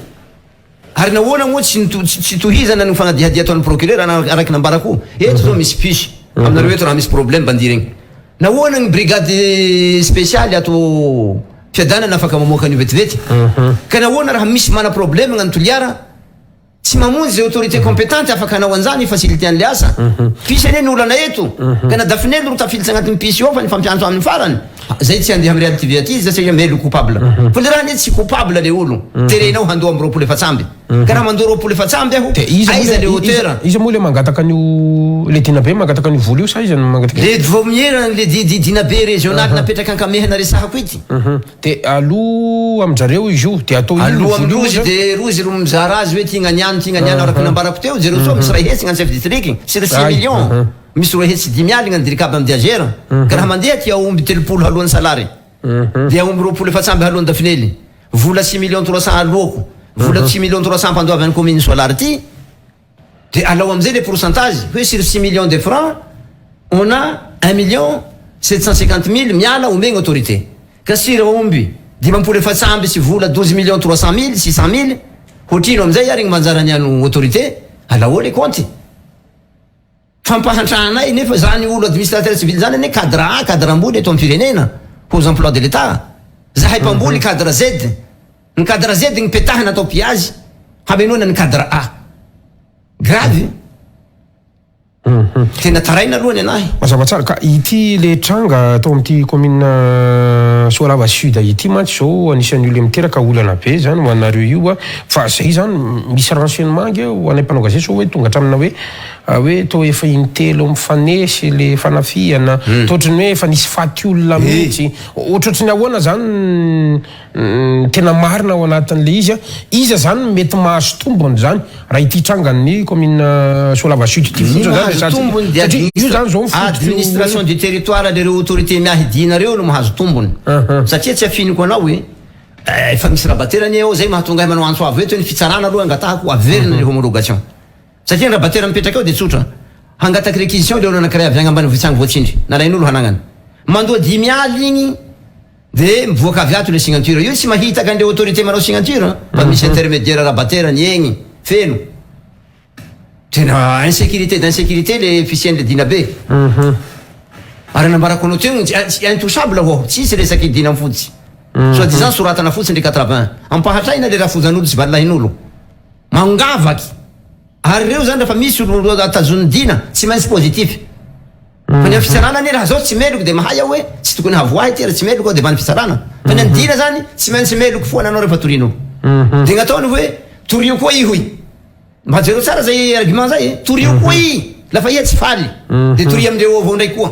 Ary nahoana moa tsy tsy tohizana ny fagnadihadia ataon'ny procureur araky nambarako. Eto zao misy fiche. Aminareo eto raha misy problème bandiregny. Nahoana ny brigade spéciale ato Fiadanana afaka mamoaka an'io vetivety? Ka nahoana raha misy mana problème gnany Toliara tsy mamonjy zay autorité compétente afaka hanao an'zany hi-faciliter an'le asa? Pisy anie ny olana eto. Ka na Dafinely ro tafilitsy agnatin'ny pisy io ao fa nifampiantso aminy farany. Zay tsy handeha am Real TV aty izy satria melo coupable. Fa le raha anie tsy coupable le olo. Terenao handoa amby 24. Ka raha mandoa 24 aho, De iza moa aiza le le hauteur? Iza moa le mangataka an'io le dinabe mangataka an'io vola io sa iza no mangataka? Le vaomiera le dinabe régional napetraka ankamehana resahako ity. De aloa amin-jareo izy io, de atao inona io Aloa vola io amin-drozy moa zany? de rozy ro mizara azy hoe ty gnaniano ty gnaniano araka ny nambarako teo, jereo soa misy 100 gnany chef district, sur six Ay, millions misy 250 gnany dircab am diagera, ka raha mandeha ty aomby 30 haloan'ny salary, de aomby 24 haloan'ny dafinely. Vola six millions trois cent aloako, vola six millions trois cent ampandoavy an'i commune Soalary ty, de alao amizay le pourcentage hoe sur six millions de francs on a un million sept cent cinquante mille miala omegna autorité. Ka sira omby 54 amby sy vola 12 300 mille 600 mille hoatrino amizay ary gny manjara ny ano autorité alao le compte fampahantrahanay. Nefa zany olo administrateur civil zany ane cadre A, cadre ambony eto amin'ny firenena, aux emplois de l'État. Zahay mpamboly cadre Z, ny cadre Z ny petahana atao pillage hamenoana ny cadre A. Grave, tena taraina aloha ny anahy. Mazava tsara. Ka ity le tranga atao amin'ity commune Soalava Sud ity mantsy zao anisan'ny olo miteraka olana be zany ho anareo io a, fa zay zany misy renseignement nge ho anay mpanao gazety sao hoe tonga hatramina hoe to efa intelo mifanesy le fanafihana, to ohatrany hoe efa nisy faty olona mihitsy, ohatrohatry ny ahoana zany tena marina ao anatin'le izy a? Iza zany mety mahazo tombony zany raha ity trangan'ny commune Soalava Sud ity fotsiny zany mahazo resahantsika? Tombony de Satria io zany zao administration du territoire lereo autorité miahidina reo no mahazo tombony, satria tsy afiniko anao hoe efa misy rabaterany ao zay mahatonga ahy manao antso avo eto hoe ny fitsarana aloha angatahako averina le homologation, satria ny rabatera mipetraka ao de tsotra, hangataky réquisition le olo anakiray avy agny ambany vohitsangy voatsindry nalain'olo hanagnany, mandoa 5 aly igny de mivoaka avy ato le signature io. Tsy mahitaka an'le autorité manao signature fa misy intermédiaire rabaterany egny feno. Tena insécurité d'insécurité le fisian'le dina be. Ary nambarako anao teo, tsy intouchable ho tsisy resaky dina fotsy, soi disant soratana fotsiny le 80 ampahatraina le rafozan'olo sy valilahin'olo mangavaky. Ary reo zany rehefa misy olo atazon'ny dina tsy maintsy positif, fa ny amin'ny fitsarana anie raha zao tsy meloko de mahay aho hoe tsy tokony havoahy ty raha tsy meloko aho devant ny fitsarana, fa ny any dina zany tsy maintsy meloko foana anao rehefa torin'olo, de gn'ataony hoe torio koa i hoy. Mba jereo tsara zay argument zay e, torio koa i lafa iha tsy faly de toria amindreo avao ndray koa.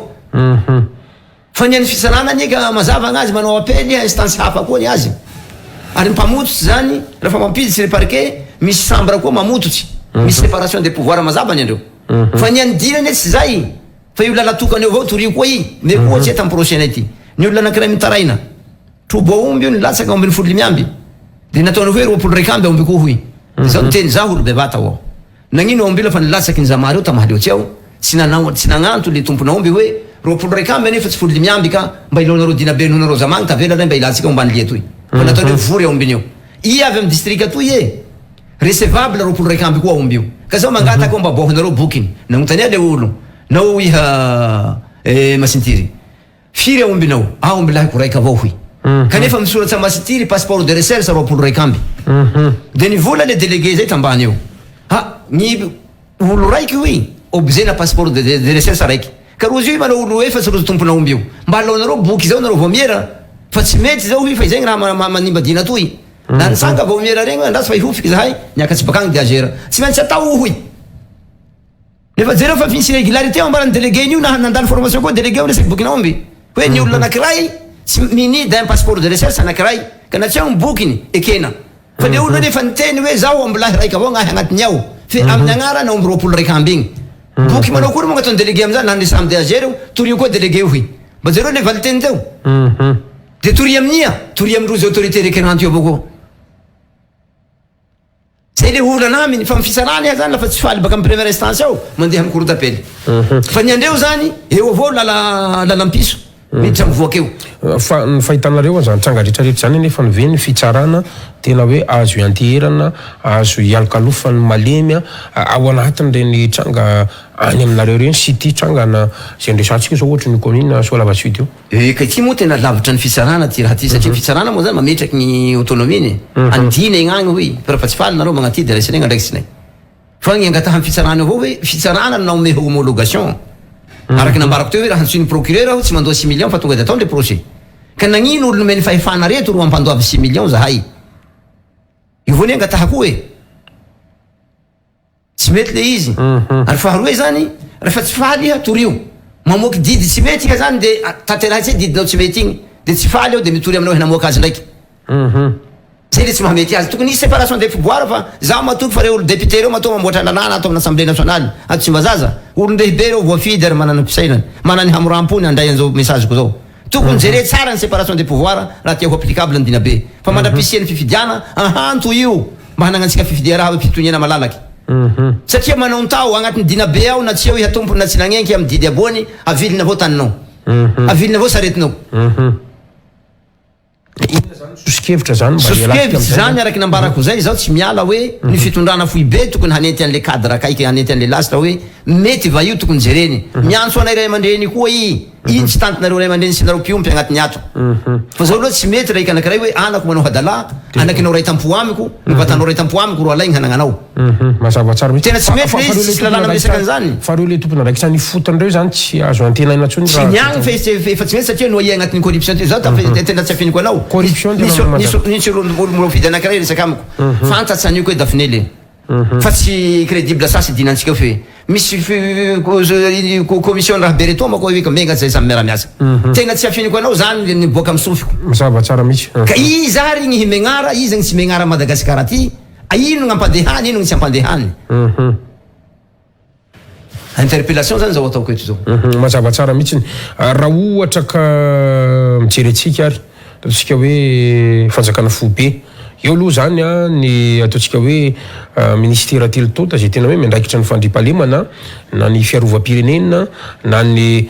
Fa ny an'ny fitsarana anie ka mazava agnazy, manao appel iha, instance hafa koa ny azy. Ary ny mpamototsy zany rehefa mampiditsy le parquet misy chambre koa mamototsy, misy séparation des pouvoirs mazava ny andreo. Fa ny an'ny dina anie tsy zay fa io lalatokana eo avao, torio koa i me ohatsy eto amin'ny procès-nay ty ny olona anankiray mitaraina trobo aomby io nilatsaka 15 de nataony hoe 21 aomby koa hoy. De zao niteny zaho olo bevata ao nagnino aomby io lafa nilatsaky ny zama reo tamahaleo ao tsy nanao, tsy nagnanto le tompon'aomby hoe 21 anefa tsy 15, ka mba ilaonareo dina be noho nareo zamagny tavela lay mba ilatsika ombany lia toy, fa nataony hoe vory aombiny io i avy amy district atoy e, recevable 21 koa aomby io. Ka zao mangataka ao mba aboahonareo bokiny. Nagnotania le olo nao iha masintiry firy aombinao? Aomby lahiko raiky avao hoy, kanefa misoratsa masitiry passeport de recherche 21. De nivola le délégué zay tambany eo ha ny olo raiky hoy objet na passeport de recherche raiky, ka rozy io manao olo efatsy rozy tompon'aomby io, mba alaonareo boky zao nareo vaomiera fa tsy mety zao hoy, fa izay ny raha manimba dina toy. Na nitsanga vaomiera regny hoe andraso fa ihofiky zahay niakatsy bakagny de agera tsy maintsy atao hoy. Nefa jereo fa misy irrégularité ao ambaran'ny délégué io na nandalo formation koa délégué io resaky bokin'aomby hoe ny olona anankiray tsy mini d'un passeport de recherche anankiray, ka na tsy ao ny bokiny ekena, fa le olona nefa niteny hoe zaho aomby lahy raiky avao gnahy agnatiny ao, fe amin'ny agnarana aomby 21 igny boky manao akory moa gn'ataon'ny délégué amizany? Na ny samy DAG reo torio koa délégué io hoy. Mba jereo le valiteny teo de toria amin'ia, toria amindrozy autorité requérante io avao koa. Zay le olana aminy fa mifitsarana iha zany lafa tsy faly baka amy première instance ao mandeha amy cour d'appel, fa ny andreo zany eo avao lala lalam-piso miditra mivoaka eo. Fa ny fahitanareo an'izany tranga rehetrarehetra zany anefa ny ve ny fitsarana tena hoe azo ianteherana, azo ialokalofan'ny malemy ao anatin'ireny tranga any aminareo ireny sy ity trangana izay noresahantsika zao ohatry ny commune Soalava Sud io? Ka ity moa tena lavitra ny fitsarana ty raha ty, satria fitsarana moa zany mametraky ny autonomie-ny andina egny agny hoy, fa rehefa tsy faly nareo magnaty de raisinay gn'andraikitsinay, fa ny angatahan'ny fitsarana avao hoe fitsarana no naome homologation araky nambarako teo hoe raha antsoin'ny procureur aho tsy mandoa 6 millions fa tonga de ataony le procès. Ka nagnino olo nomeny fahefana reto ro ampandoavy 6 millions zahay io vao ny angatahako e? Tsy mety le izy. Ary faharoe zany, rehefa tsy faly iha torio, mamoaky didy tsy mety iha zany de tanterahy tsy didinao tsy mety igny, de tsy faly aho de mitory aminao hnamoaka azy ndraiky. Zay le tsy mahamety azy. Tokony hisy séparation des pouvoirs, fa zaho matoky fa reo olo député reo matoa mamboatra lalàna ato amin'ny assemblée nationale ato Tsimbazaza, olon-dehibe reo voafidy ary manana fisainany, manana ny hamoram-pony handray an'izao message-ko zao. Tokony jere tsara ny séparation des pouvoirs raha tia ho applicable ny dinabe. Fa mandra-pisian'ny fifidiana, ahanto io mba hanagnantsika fifidia raha hoe fitoniana malalaky. Satria manaontao agnatin'ny dinabe ao na tsy eo iha tompony na tsy nagnenky amin'ny didy aboany, avilina avao taninao. Avilina avao saretinao. Inona zany soso-kevitra zany mba hialantsika Soso-kevitsy amin'izay zany zany? araky nambarako zay, izaho tsy miala hoe ny fitondrana foibe tokony hanenty an'le cadre akaiky, hanenty an'le lasitra hoe mety va io tokony jereny. Miantso anay ray aman-dreny koa i, ino tsy tantinareo ray aman-dreny sy nareo mpiompy agnatiny ato. Fa zao aloha tsy mety raika anakiray hoe anako manao hadalà, anakinao ray tampo amiko, ny vatanao ray tampo amiko ro alaigny hanagnanao. Mazava tsara mihitsy. Tena tsy Fa mety fa le fa izy, reo le tsisy lalàna tompon'andraikitra miresaka an'izany. fa reo le tompon'andraikitra any ifotony reo zany tsy azo antenaina intsony Tsy raha ny agny fa efa tsy mety satria noyé agnatin'ny corruption ty zao ta tena tsy afiniko anao. Corruption tena Nisy manjary. nisy olo olo mifidy anakiray resaka amiko. Fantatsy anio koa Daphinel. Fa tsy crédible sasy dinantsika eo fe misy commission raha be retoa mako hoe ka menga zay samy miara miasa. Tena tsy afiniko anao zany niboaka amy sofiko. Mazava tsara mihitsy. Ka iza ary gny himegnara, iza gny tsy megnara Madagascar aty? Ino gny ampandehany, ino gny tsy ampandehany? Interpellation zany zao ataoko eto zao. Mazava tsara mihitsy. Raha ohatra ka mijery antsika ary, ataontsika hoe fanjakana foibe, eo aloha zany an, ny ataontsika hoe ministera telo tonta izay tena hoe miandraikitra ny fandriampahalemana na ny fiarovam-pirenena na ny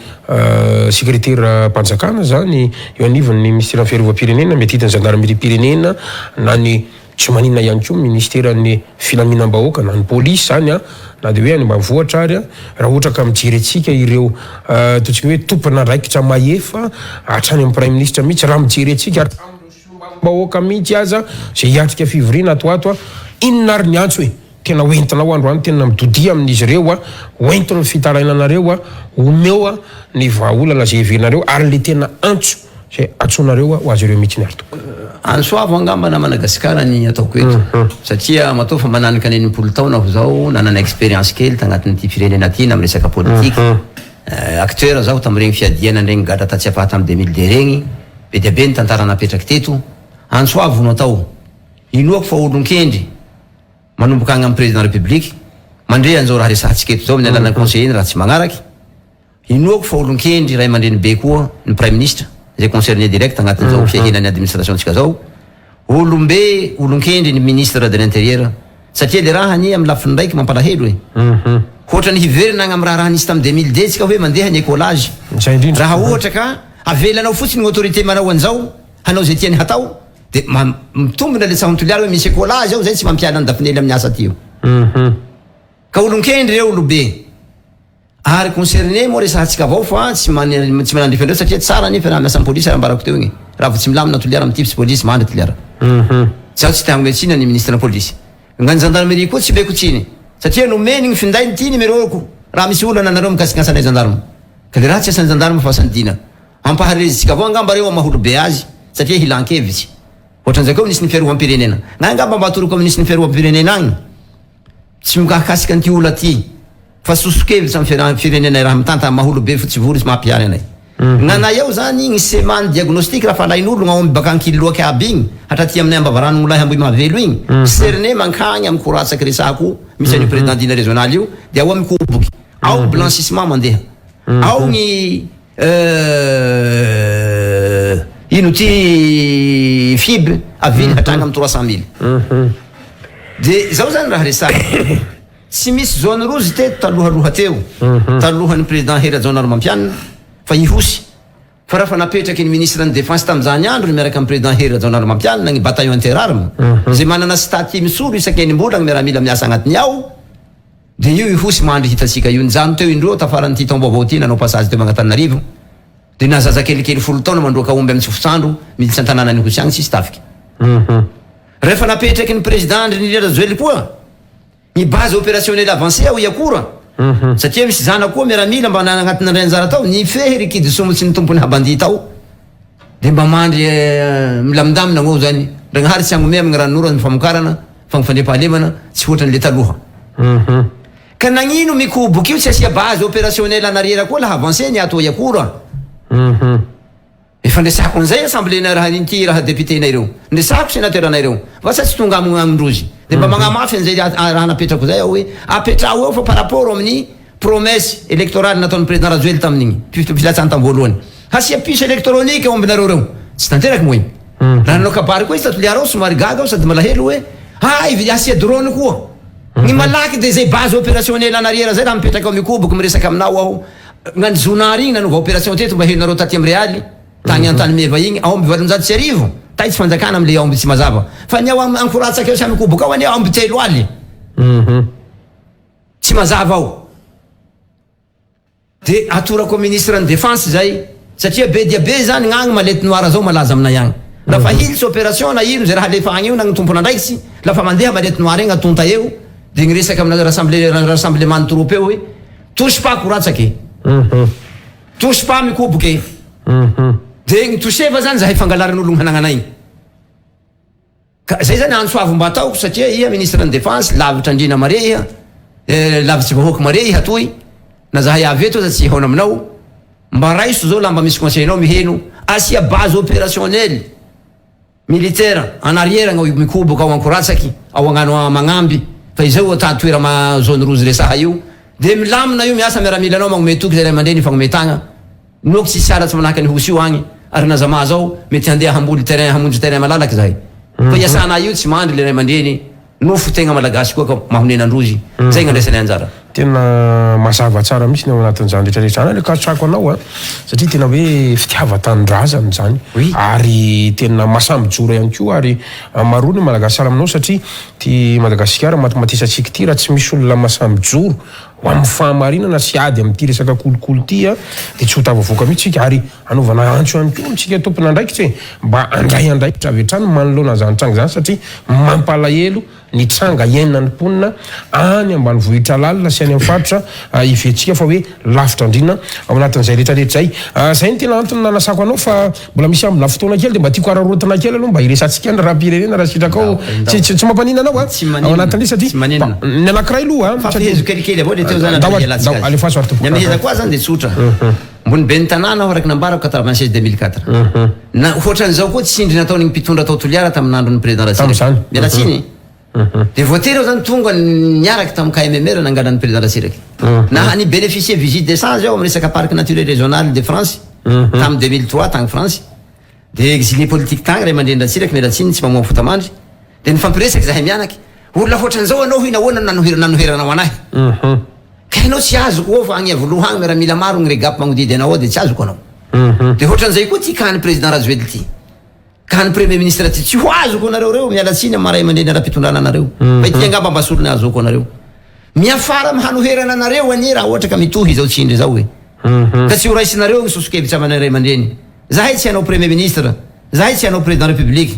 sekreteram-panjakana zany eo anivon'ny ministeran'ny fiarovam-pirenena, miadidy ny zandarimeriam-pirenena na ny Tsy maninona ihany koa ny ministeran'ny filaminam-bahoaka na ny polisy izany an, na dia hoe any ambanivohitra ary an, raha ohatra ka mijery antsika ireo ataontsika hoe tompon'andraikitra mahefa hatrany amin'ny praiminisitra mihitsy, raha mijery antsika hatramin'ireo solombavambahoaka mihitsy aza izay hiatrika fivoriana ato ho ato an, inona ary ny antso e? Tena ho entinao androany, tena midodia amin'izy ireo an, ho ento ny fitarainanareo an, omeo an ny vahaolana izay heverinareo ary ilay tena antso Zay antsoinareo ho azy ireo mihitsy ny ary tompoko. Antso avo angamba na Madagasikara ny ataoko eto satria matoa fa mananika ny 60 taona aho zao nanana expérience kely tagnatin'ity firenena ty na am resaka politique acteur zaho tamregny fiadiana anregny gadra ta Tsiafahy tam 2002 regny be dia be ny tantara napetraky teto antso avo no atao inoako fa olon-kendry manomboka agny am président république mandre anzao raha resahantsika eto zao amin'ny alalan'ny conseiller-ny raha tsy magnaraky Inoako fa olon-kendry ray aman-dreny be koa ny praiminisitra izay concerné direct agnatin'izao fiahiana ny administration-tsika zao. Olom-be, olon-kendry ny ministre de l'intérieur satria le raha anie amin'ny lafiny raiky mampalahelo e. Hoatran'ny hiverina agny amin'ny raharaha nisy tamin'ny 2002 tsika hoe mandeha ny écolage. Zay indrindra. Raha ohatra ka avelanao fotsiny ny autorité manao an'izao, hanao izay tiany hatao de mitombina le tsahon'i Toliara hoe misy écolage ao zay tsy mampiala an'i Dafinely amin'ny asa aty io. Ka olon-kendry reo olobe. Ary concerné moa resahantsika avao fa tsy tsy manandrify andreo satria tsara anie fiaraha-miasa am polisy ary ambarako teo igny raha vao tsy milamina Toliara mitifitsy polisy mandry Toliara. Zaho tsy te hagnome tsiny any ministre ny polisy. Nga ny gendarmerie koa tsy omeko tsiny satria nomeny gny finday ty numéro-ko raha misy olana anareo mikasika asanay gendarme. Ka le raha tsy asan'ny gendarme fa asan'ny dina. Ampaharezintsika avao angamba reo am maha olobe azy satria hilan-kevitsy. Ohatran'izay koa minisitry ny fiarovam-pirenena. Nga angamba mba atoroko am minisitry ny fiarovam-pirenena agny. Tsy mikahakasika an'ity ola ty fa soso-kevitra am firenena raha mitantana maha olobe fotsy volo izy mampihary anay. Gnanay ao zany gny sema ny diagnostic raha fa alain'olo gnaomby baka ankililoaky aby igny hatraty aminay ambavarano gnolahy ambohimahavelo igny cerne mankagny am koratsaky resako misy an'io président dina régional io de ao am koboky ao blanchissement mandeha ao gny Ino ty fibre avily hatrany am 300 mille. De zao zany raha resahiko. Tsy misy zone rouge teto talohaloha teo, talohan'ny président Hery Rajaonarimampianina fa Ihosy. Fa raha fa napetraky ny ministre ny défense tamin'izany androny miaraka amin'ny président Hery Rajaonarimampianina ny bataillon interarmes izay manana statut misolo isaky enim-bolana ny miaramila miasa agnatiny ao, Dia io Ihosy mandry hitantsika io. Nijanona teo indroa tafaran'ity taom-baovao ity nanao passage teo Mangatananarivo. Dia na zazakelikely folo taona mandroaka omby amin'ny tsofotsandro miditra an-tanànan'i Ihosy agny tsisy tafika. Rehefa napetraky ny président Andry Nirina Rajoelina koa ny base opérationnelle avancée ao Iakora, satria misy zanako koa miaramila mba nanagnatiny nandray anjara tao, nifehy ry Kidisomo tsy ny tompony habandia tao. Dia mba mandry milamindamina moa zany. Ndragnahary tsy hagnomey amin'ny ranon'orana ny famokarana fa ny fandriampahalemana tsy hoatran'le taloha. Ka nagnino mikoboka io tsy asia base opérationnelle en arrière koa laha avancé ny ato Iakora. Efa niresahako an'izay assemblée na raha inty raha député nay reo. Niresahako sénateur nay reo. Vasa tsy tonga amindrozy. Dia mba magnamafy an'izay raha napetrako zay aho hoe apetraho eo fa par rapport amin'ny Promesse électorale nataon'ny président Rajoely tamin'igny filatsahany tam voalohany. Hasia puce électronique aombinareo reo. Tsy tanteraky moa igny. Raha nanao kabary koa izy ta Toliara ao somary gaga aho sady malahelo hoe hay hasia drone koa. Ny malaky de zay base opérationnelle en arrière zay raha mipetraka ao Mikoboky miresaka aminao aho. Gnany Zonary igny nanova opération teto mba henonareo taty am Realy tagny Antanimeva igny aomby 1800. Taitsy fanjakana amle aomby tsy mazava. Fa ny ao Ankoratsaka eo sy Amikoboka ao anie aomby telo aly. Tsy mazava ao. De atorako ministre ny defense zay satria be dia be zany gnagny mallette noire zao malaza aminay agny. Lafa hilitsy operation na ino zay raha alefa agny io na gny tompon'andraikitsy lafa mandeha mallette noire igny atonta eo de gny resaka amina rassemble rassemblement ny troupe eo hoe touche pas koratsaka e. Touche pas mikoboka e. De gny toucher-va zany zahay fangalarin'olo gny hanagnanay. Ka zay zany antso avo mba ataoko satria iha ministre ny defense lavitra andriana mare iha eh, lavitsy vahoaka mare iha toy na zahay avy eto aza tsy hihaona aminao mba raiso zao lamba misy conseil nao miheno asia base opérationnelle militaire en arrière ao mikoboka ao ankoratsaky ao agnano magnamby fa izay ata toera ma zone rouge resaha io de milamina io miasa miaramila anao magnome toky zay ray aman-dreny fagnome tagna. Inoako tsisy ala tsy manahaka ny hosy io agny ary na zama zao mety handeha hamboly terrain hamonjy terrain malalaka zahay fa iasana io tsy mandry le ray aman-dreny nofo tegna malagasy koa ka mahonena androzy zay gnandraisanay anjara. Tena mazava tsara mihitsy ny ao anatin'izany rehetra rehetra izany aleoko atsako anao a, satria tena hoe fitiavan-tanindrazana izany ary tena mahasahy mijoro ihany koa ary maroa ny Malagasy sahala aminao satria ity Madagasikara matimatesantsika ity raha tsy misy olona mahasahy mijoro Ho amin'ny fahamarinana sy ady amin'ity resaka kolikoly ity dia tsy ho tafavoaka mihitsy isika ary hanaovana antso ihany koa amintsika tompon'andraikitra e, mba handray andraikitra avy hatrany manoloana an'izany tranga izany satria mampalahelo ny tranga iainan'ny mponina any ambanivohitra lalina sy any amin'ny faritra heveritsika fa hoe lavitra andriana ao anatin'izay rehetra rehetra izay. Izay no tena antony nanasako anao fa Mbola misy ambina fotoana kely dia mba tiako araraotina kely aloha mba hiresahantsika ny raharaham-pirenena raha sitrakao. Tsy tsy mampaninona anao a? Ao anatin'ilay satria Tsy maninona. ny anankiray aloha a. Fa fehezo kelikely avao le teo zany Ndao aloha hialantsika ndao azy. alefaso ary tompoko. Ny amehezako azy zany dia tsotra. Mbony ben'ny tanàna aho araka ny nambarako 96 2004. Na hoatran'izao koa tsindry nataon'ny mpitondra tao Toliara tamin'andron'ny président Ratsiraka. Tamin'izany. Miala tsiny e. Dia voatery aho zany tonga niaraka tamin'ny KMMR nangala ny président Ratsiraka. Na ni bénéficier visite d'échange aho amin'ny resaka parc naturel régional de France tamin'ny 2003 tagny France. Dia exilé politique tagny ray aman-dreny Ratsiraka miala tsiny tsy mamoha fota-mandry. Dia nifampiresaka izahay mianaka. Olona hoatran'izao ianao hoy nahoana no nanoheranao anahy? Ka ianao tsy azoko ao fa agny Iavoloha agny miaramila maro ny regap magnodidy anao ao dia tsy azoko anao. Dia hoatran'izay koa ty cas ny président Rajoelina ty. Ka ny premier ministre ty tsy ho azoko anareo reo, miala tsiny am maha ray aman-dreny ara-pitondrana anareo, fa ity angamba mba solony ahazoako anareo. Miafara am hanoherana anareo anie raha ohatra ka mitohy izao tsindry izao e. Ka tsy ho raisinareo ny soso-kevitra amanay ray aman-dreny. Zahay tsy hanao premier ministre, zahay tsy hanao président république.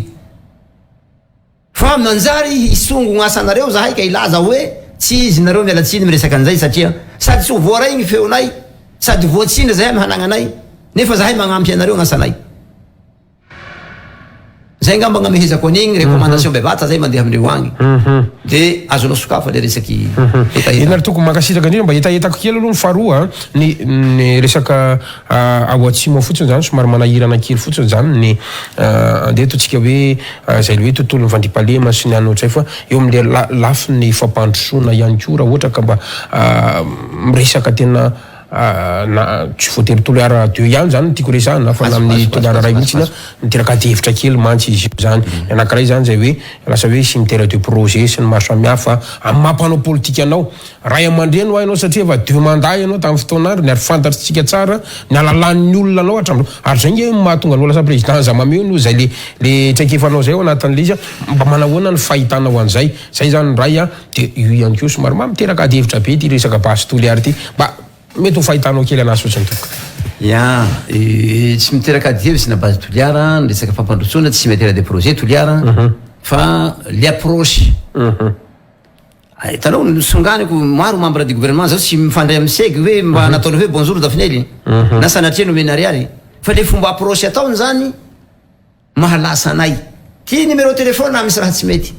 Fa manjary hisongo gn'asanareo zahay ka hilaza hoe tsy izy nareo miala tsiny miresaka an'izay satria sady tsy ho voaray gny feonay sady voatsindry zahay am hanagnanay nefa zahay magnampy anareo gn'asanay. Zay ngamba gnamehezako an'igny recommandation bevata zay mandeha amindreo agny de azonao sokafa le resaky hetaheta. Eny ary tompoko, mankasitraka indrindra, mba hetahetako kely aloha ny faharoa a, ny ny resaka ao atsimo ao fotsiny zany somary manahirana kely fotsiny zany ny andeha ataontsika hoe zay le hoe tontolon'ny fandriampahalemana sy ny anona ohatr'izay fa eo amin'le lafiny fampandrosoana ihany koa raha ohatra ka mba miresaka tena Na tsy voatery Toliara deux ihany zany no tiako resahana fa na amin'ny Toliara iray mihitsy na miteraka adihevitra kely mantsy izy io zany. Ny anankiray zany zay hoe lasa hoe cimetière de projet sy ny maro samihafa amin'ny maha mpanao politika anao. Ray aman-dreny hoa ianao satria efa deux mandats ianao tamin'ny fotoan'androny ary fantatritsika tsara ny halalan'ny olona anao hatramin'izao. Ary zay nge no mahatonga anao lasa président Zamameo noho izay le le traikefanao zay ao anatin'ilay izy. Mba manahoana ny fahitanao an'izay? Zay zany ny iray an. Dia io ihany koa somary mba miteraka ady hevitra be ity resaka base Toliara ity. Mba mety ho fahitanao kely anazy fotsiny tompoko. Ya, tsy miteraka ady hevitsy na base Toliara, ny resaka fampandrosoana tsy cimetière de projet Toliara fa le approche. Hitanao nosonganiko maro membre du gouvernement zao tsy mifandray amin'ny seg hoe mba nataony hoe bonjour Dafinely na sanatria nomena ariary fa le fomba approche ataony zany Mahalasa anay. Ty numéro téléphone raha misy raha tsy mety.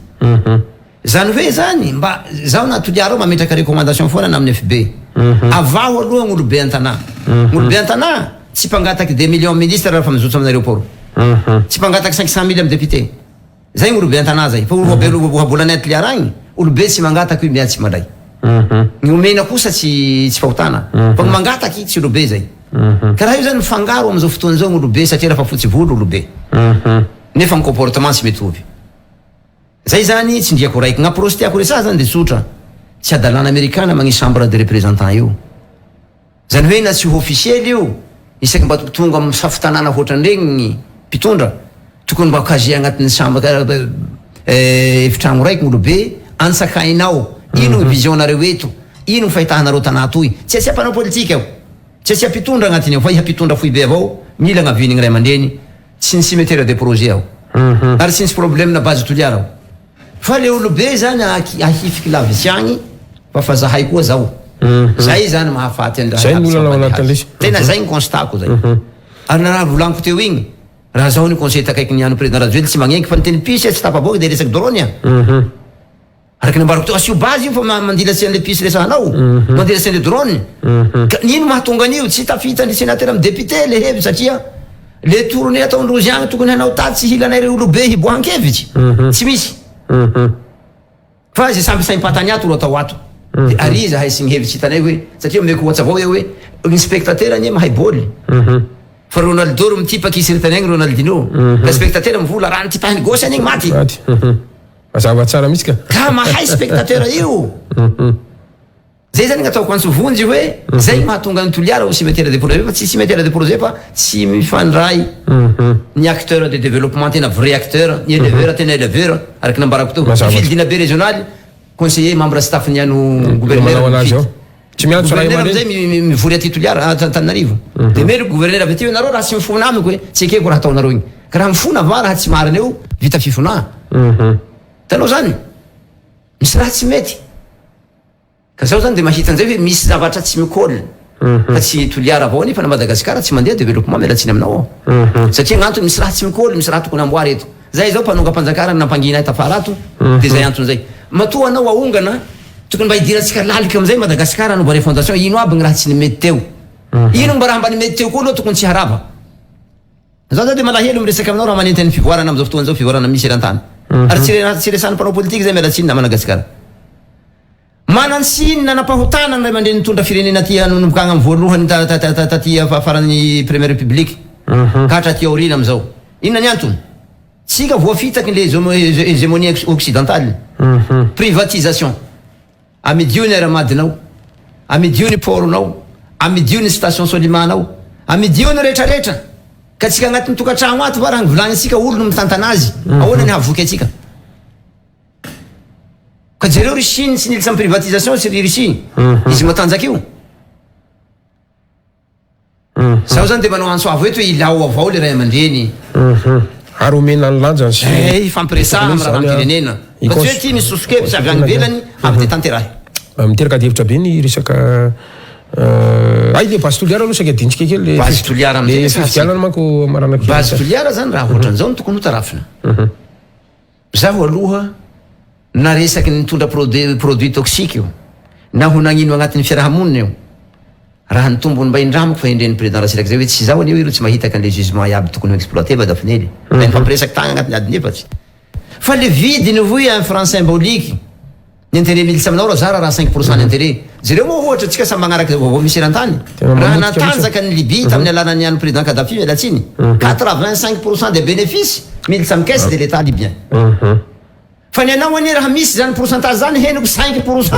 Zany hoe zany mba zaho na Toliara ao mametraka recommandation foana na amin'ny FB. Avaho aloha ny olobe an-tanà. Ny olobe an-tanà tsy mpangataky des millions ministre raha fa mijotso amin'ny aéroport. Tsy mpangataky 500 mille amin'ny député. Zay ny olobe an-tanà zay. Fa olobe ohabolanay a Toliara agny, olobe tsy mangataky io miha tsy mandray. Ny omena kosa tsy tsy fahotana. Fa ny mangataky tsy olobe zay. Ka raha io zany mifangaro amizao fotoana izao ny olobe satria raha fa fotsy volo olobe nefa ny comportement tsy mitovy. Zay zany tsindriako raiky. Ny approche tiako resaha zany de tsotra, tsy hadalana amerikana magnisy chambre de representant io. Zany hoe na tsy ho officiel io, isaky mba tonga amin'ny safo tanàna hoatran'iregny ny mpitondra. Tokony mba casier agnatin'ny chambre efitragno raiky olobe antsakainao ino ny vision nareo eto, ino ny fahitahanareo tanà toy. Tsy asia mpanao politika ao, tsy asia mpitondra agnatiny ao fa iha mpitondra foibe avao mila agnavian'igny ray aman-dreny. Tsy ny cimetière de projet ao ary tsy nisy problème na base Toliara ao fa le olobe zany ahifiky lavitsy agny fa fa zahay koa zao zay zany mahafaty an'i Zay raha ny jiaby olana ao sy anatin'ilay mampandeha izy. azy. Tena zay ny constat-ko zay. Ary na raha volaniko teo igny, raha zaho ny conseiller takaiky ny an'i président Rajoelina tsy magnenky fa niteny pisy tsy tafaboaka de resaky drone a. Araka ny nambarako teo, asio base io fa mandilatsy an'ilay pisy resahanao, mandilatsy an'ilay drone. Ka ino mahatonga an'io? Tsy tafita ny sénateur amin'ny député le hevitra satria le tournée ataon-drozy agny tokony hanao tady tsy hilanay reo olobe hiboahan-kevitsy. Tsy misy. Fa izay samby saim-patany ato ro atao ato. De ary izahay sy ny hevitsy hitanay hoe, satria omeko ohatsa avao eo hoe, ny spectateur anie mahay bôly. Fa Ronaldo ro mitipaky isy-ritany agny Ronaldinho. Ka spectateur mivola raha nitipahiny gauche anie maty. Maty. Mazava tsara mihitsy ka. Ka mahay spectateur io. Zay zany gn'ataoko antso vonjy hoe zay mahatonga an'i Toliara ho cimetière de projet fa tsy cimetière de projet fa tsy mifandray ny acteur de développement tena vrai acteur, ny éleveur tena éleveur araka ny nambarako teo. Mazava. Ny fidiana be régional, conseiller membre staff ny ano gouverneur Manao anazy mifidy. ao. Tsy miantso ray Gouverneur aman-dreny. amizay mivory aty Toliara, Antananarivo. De melo gouverneur avy aty hoe nareo raha tsy mifona amiko hoe tsy ekeko raha ataonareo igny. Ka raha mifona va raha tsy marina eo vita fifona. Hitanao zany? Misy raha tsy mety. Ka zaho zany de mahita an'izay hoe misy zavatra tsy mi-colle. Fa tsy Toliara avao anefa na Madagasikara tsy mandeha développement miala tsiny aminao aho. Satria gn'antony misy raha tsy mi-colle, misy raha tokony amboary eto. Zay zao mpanongam-panjakana nampangina ahy tafara ato de zay antony zay. Matoa anao aongana, tokony mba hidirantsika lalika amizay Madagasikara hanaova refondation, ino aby gny raha tsy nimety teo. Ino mba raha mba nimety teo koa aloha tokony tsy harava. Zaho zany de malahelo miresaka aminao raha manenty ny fivoarana amizao fotoana zao, fivoarana misy eran-tany. Ary tsy tsy resahan'ny mpanao politika zay miala tsiny namana gasikara. Manan-tsiny nanam-pahotana ny ray aman-dreny nitondra firenena aty nanomboka agny amin'ny voalohany taty faran'ny première république ka hatraty aoriana amin'izao. Inona ny antony? Tsika voafitaky ny hégémonie occidentale. Privatisation. Amidio ny Air Mad-nao, amidio ny port-nao, amidio ny station Solima-nao, amidio ny retraretra. Ka tsika agnatin'ny tokantragno ato va raha ny volanintsika olo no mitantana azy, ahoana ny hahavoky antsika? Ka jereo ry Chine tsy nilitra am privatisation sy ry Russie izy matanjaka io. Zaho zany de manao antso avo eto hoe ilao avao le ray aman-dreny. Ary omena ny lanjany sy Eh, ifampiresaha am raharaham-pirenena. Fa tsy hoe ty misy soso-kevitra avy any ivelany avy de tanterahy. Miteraka adihevitra be ny resaka Hay le base Toliara aloha saika adintsika kely le Base Toliara amizay le fifidianana manko marana kely. Base Toliara zany raha ohatran'izao no tokony ho tarafina. Zaho aloha na resaky ny nitondra produit produit toxique io na ho nagnino agnatin'ny fiarahamonina io raha ny tombony mba indramiko fa endren'ny président Ratsiraka zay hoe tsy zaho anie io tsy mahitaka an'le gisement iaby tokony ho exploiter va Dafinely fa nifampiresaky tagny agnatin'ny adiny efatsy fa le vidiny hoy un franc symbolique Ny intérêt miditra aminao raha zara raha 5% ny intérêt. Jereo moa ohatra tsika samy magnaraka izay vaovao misy eran-tany. Raha natanjaka ny Libye tamin'ny alalan'ny an'i président Kadhafi miala tsiny. 85% des bénéfices miditra amin'ny caisse de l'Etat libyen. Fa ny anao anie raha misy izany pourcentage izany henoko 5%.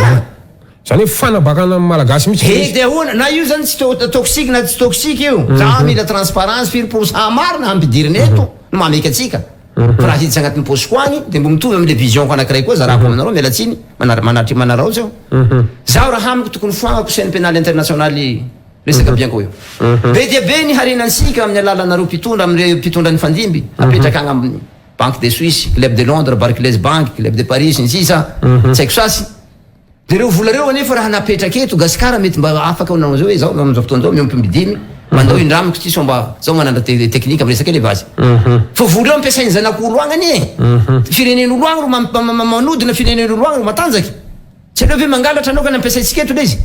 Zany hoe fanabakana ny Malagasy mihitsy ilay izy. He de ahoana? Na io zany tsy toxique na tsy toxique io. Za mila transparence firy pourcent marina hampidirina eto no mahameka antsika. Fa raha hiditra agnatin'ny paosiko agny de mbo mitovy amle vision-ko anakiray koa zarako aminareo miala tsiny manatri manaraotsy aho. Zaho raha amiko tokony foagnako chaine pénale internationale resaka bianco io. Be dia be ny harenantsika amin'ny alalanareo mpitondra amin'ireo mpitondra nifandimby apetraka agny amin'ny banque de Suisse, club de Londres, Barclays bank, club de Paris sy ny sisa tsy haiko sasy. De reo vola reo anefa raha napetraka eto gasikara mety mba afaka nanao zao hoe zao amizao fotoana zao miompy omby dimy mandao indramiko ty sao mba zao manana technique am resaka élevage fa vola reo ampiasainy zanak'olo agny anie firenen'olo agny ro manodina firenen'olo agny ro matanjaky tsy aleo ve mangalatra anao ka ny ampiasaintsika eto le izy.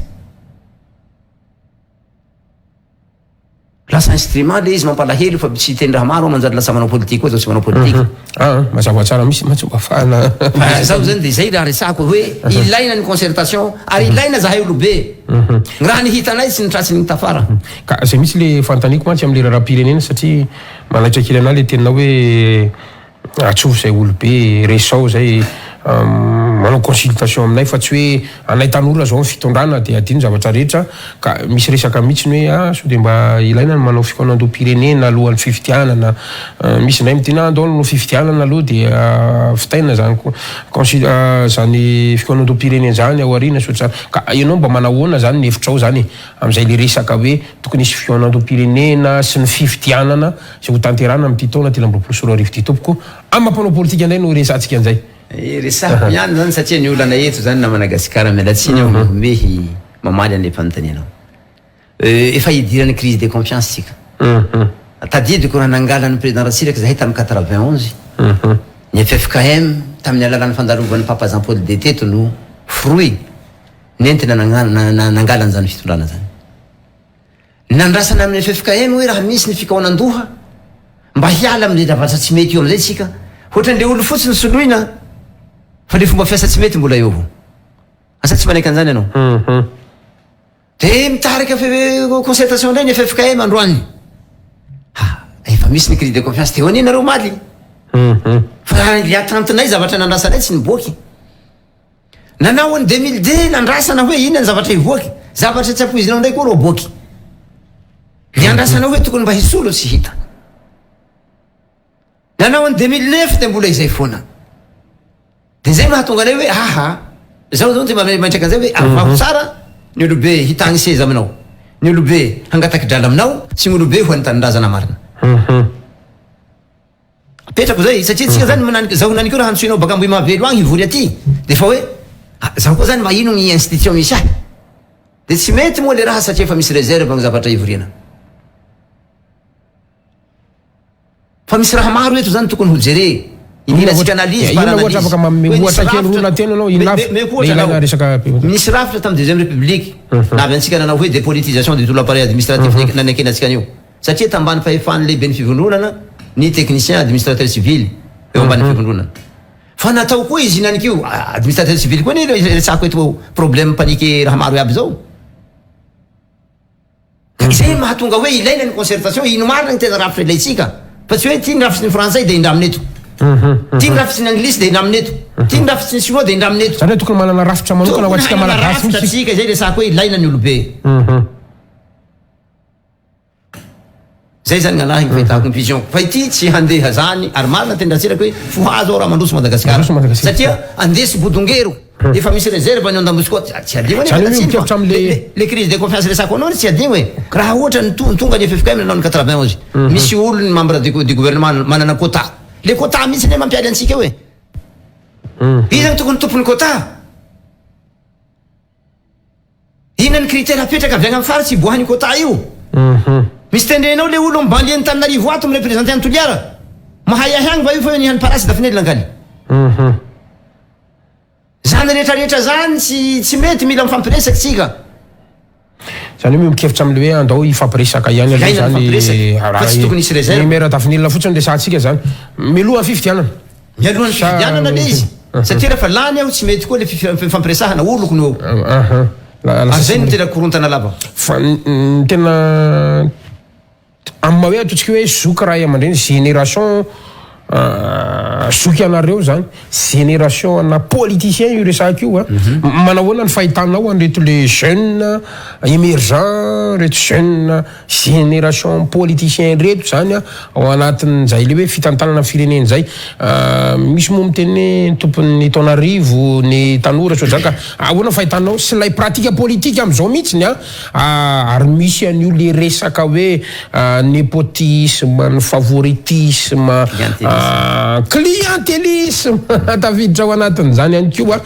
Lasa instrument le izy mampalahelo fa tsy hiteny raha maro aho manjary lasa manao politique koa zaho tsy manao politique. Ah, mazava tsara mihitsy mantsy mba afahana. Fa zaho zany de zay raha resahako hoe ilaina ny concertation ary ilaina zahay olobe. Ny raha ny hitanay tsy ny tratry ny tafara. Ka zay mihitsy le fanontaniako mantsy amle raharaham-pirenena satria manaitra kely anah le teninao hoe Atsovy zay olobe, resao zay. Manao consultation aminay fa tsy hoe anay tanora zao ny fitondrana dia adino zavatra rehetra ka misy resaka mihitsy ny hoe ah sao dia mba ilaina ny manao fikaonandoham-pirenena alohan'ny fifidianana, misy indray miteny ah andao hanao fifidianana aloha dia vitaina zany consul zany fikaonandoham-pirenena zany ao aoriana sy ohatr'izany ka ianao mba manahoana zany ny hevitrao zany e amin'izay le resaka hoe tokony hisy fikaonandoham-pirenena sy ny fifidianana izay ho tanterahana amin'ity taona 2023 ity tompoko amin'ny maha mpanao politika indray no resahantsika an'izay. Eh, resahako ihany zany satria ny olana eto zany na Madagasikara miala tsiny aho mihomehy mamaly an'ilay fanontanianao. Eh, efa idiran'ny crise de confiance tsika. Tadidiko raha nangalan'ny président Ratsiraka zahay tamin'ny 91, ny ffkm tamin'ny alalan'ny fandalovan'ny Papa Jean Paul II teto no fruit nentina nangala an'izany fitondrana zany. Nandrasana amin'ny ffkm hoe raha misy ny fikaonan-doha mba hiala amin'izay zavatra tsy mety eo amin'izay tsika. Ohatran'le olo fotsiny soloina fa le fomba fiasa tsy mety mbola eo avao. Asa tsy manaiky an'izany ianao? De mitarika concertation indray ny ffkm androany. Ha, efa misy ny crise de confiance teo anie nareo omaly. Fa le attente-nay zavatra nandrasanay tsy niboaky. Nanao an'i 2002 nandrasana hoe inona ny zavatra hivoaka, zavatra tsy ampoizinao indray koa ro aboaky. Ny andrasanao hoe tokony mba hisolo tsy hita. Nanao an'i 2009 dia mbola izay foana. Dia izay mahatonga anay hoe aha, zaho zao dia mametraka an'izay hoe avaho tsara ny olobe hitagny seza aminao, ny olobe hangataky drala aminao sy ny olobe ho an'ny tanindrazana marina. Apetrako zay satria tsika zany mananiky zaho henaniky io raha antsoinao baka Ambohimahavelo agny hivory aty de fa hoe zaho koa zany mba ino gny institution misy ahy de tsy mety moa le raha satria efa misy reserve gny zavatra ivoriana fa misy raha maro eto zany tokony ho jere indrindra tsika analyse par Inona ohatra analyse afaka manome hoe nisy ohatra kely rafitra roa na telo ianao inona avy meko le ohatra ilaina anao resaka nisy rafitra tamin'ny deuxième république navy antsika nanao hoe dépolitisation de tout l'appareil administratif nanekena antsika an'io Satria tambany fahefan'ny lehiben'ny fivondronana ny technicien administrateur civil eo ambanin'ny fivondronana. Fa natao koa izy inany kio administrateur civil koa anie resahako eto problème panique raha maro iaby zao. Ka izay mahatonga hoe ilaina ny concertation, ino marina ny tena rafitra ilaintsika fa tsy hoe ty ny rafitry ny frantsay dia indramina eto. Ty ny rafitry ny anglisy dia indramina eto. Ty ny rafitry ny sinoa dia indramina eto. Zany hoe tokony manana rafitra manokana ho Tokony antsika hanana malagasy rafitra mihitsy. tsika, izay resahako hoe ilaina ny olobe. Zay zany gn'anahy ny fahitako ny vision ko fa ity tsy handeha zany ary marina teny Ratsiraka hoe fohazo aho raha mandroso Madagasikara Mandroso Madagasikara. satria andeso bodongero efa misy reserve ny ao andambosiko ao tsy adino anie Zany hoe miala tsiny fa miombon-kevitra amle le le crise de confiance resako anao tsy adino e raha ohatra ny to- tonga ny ffkm nanao ny 91 misy olo ny membre du du gouvernement manana quota le quota mihitsy anie mampiady antsika eo e iza no tokony tompon'ny quota? Inona ny critère apetraka avy any amin'ny faritra hiboahan'io quota io? Misy tendrenao le olo am banlieue Antananarivo ato mi-representer an'i Toliara? Mahay ahy agny va io fa io nihan'ny parasy dafinely langaly? Zany rehetra rehetra zany tsy tsy mety mila mifampiresaka tsika. Zany hoe miombon-kevitra amin'le hoe andao hifampiresaka ihany aloha Ilaina ny zany mifampiresaka fa tsy tokony hisy ny réserve. maire Dafinelina fotsiny resahantsika zany mialohan'ny fifidianana. Mialohan'ny fifidianana le izy satria rehefa lany aho tsy mety koa le fifampiresahana oloko no eo. Ary zay no tena korontana lava. Fa ny tena amin'ny maha hoe ataontsika hoe zoky ray aman-dreny génération zoky anareo zany génération ana politicien io resahako io a. Manahoana ny fahitanao an'ireto le jeune émergent reto jeune Génération politicien reto zany ao anatin'izay le hoe fitantanana firenena izay. Misy moa miteny hoe ny tompon'ny taonarivo ny tanora sao zany ka ahoana fahitanao sy ilay pratique politique amin'izao mihitsy an ary misy an'io le resaka hoe népotisme, ny favoritisme, clientélisme tafiditra ao anatin'izany ihany koa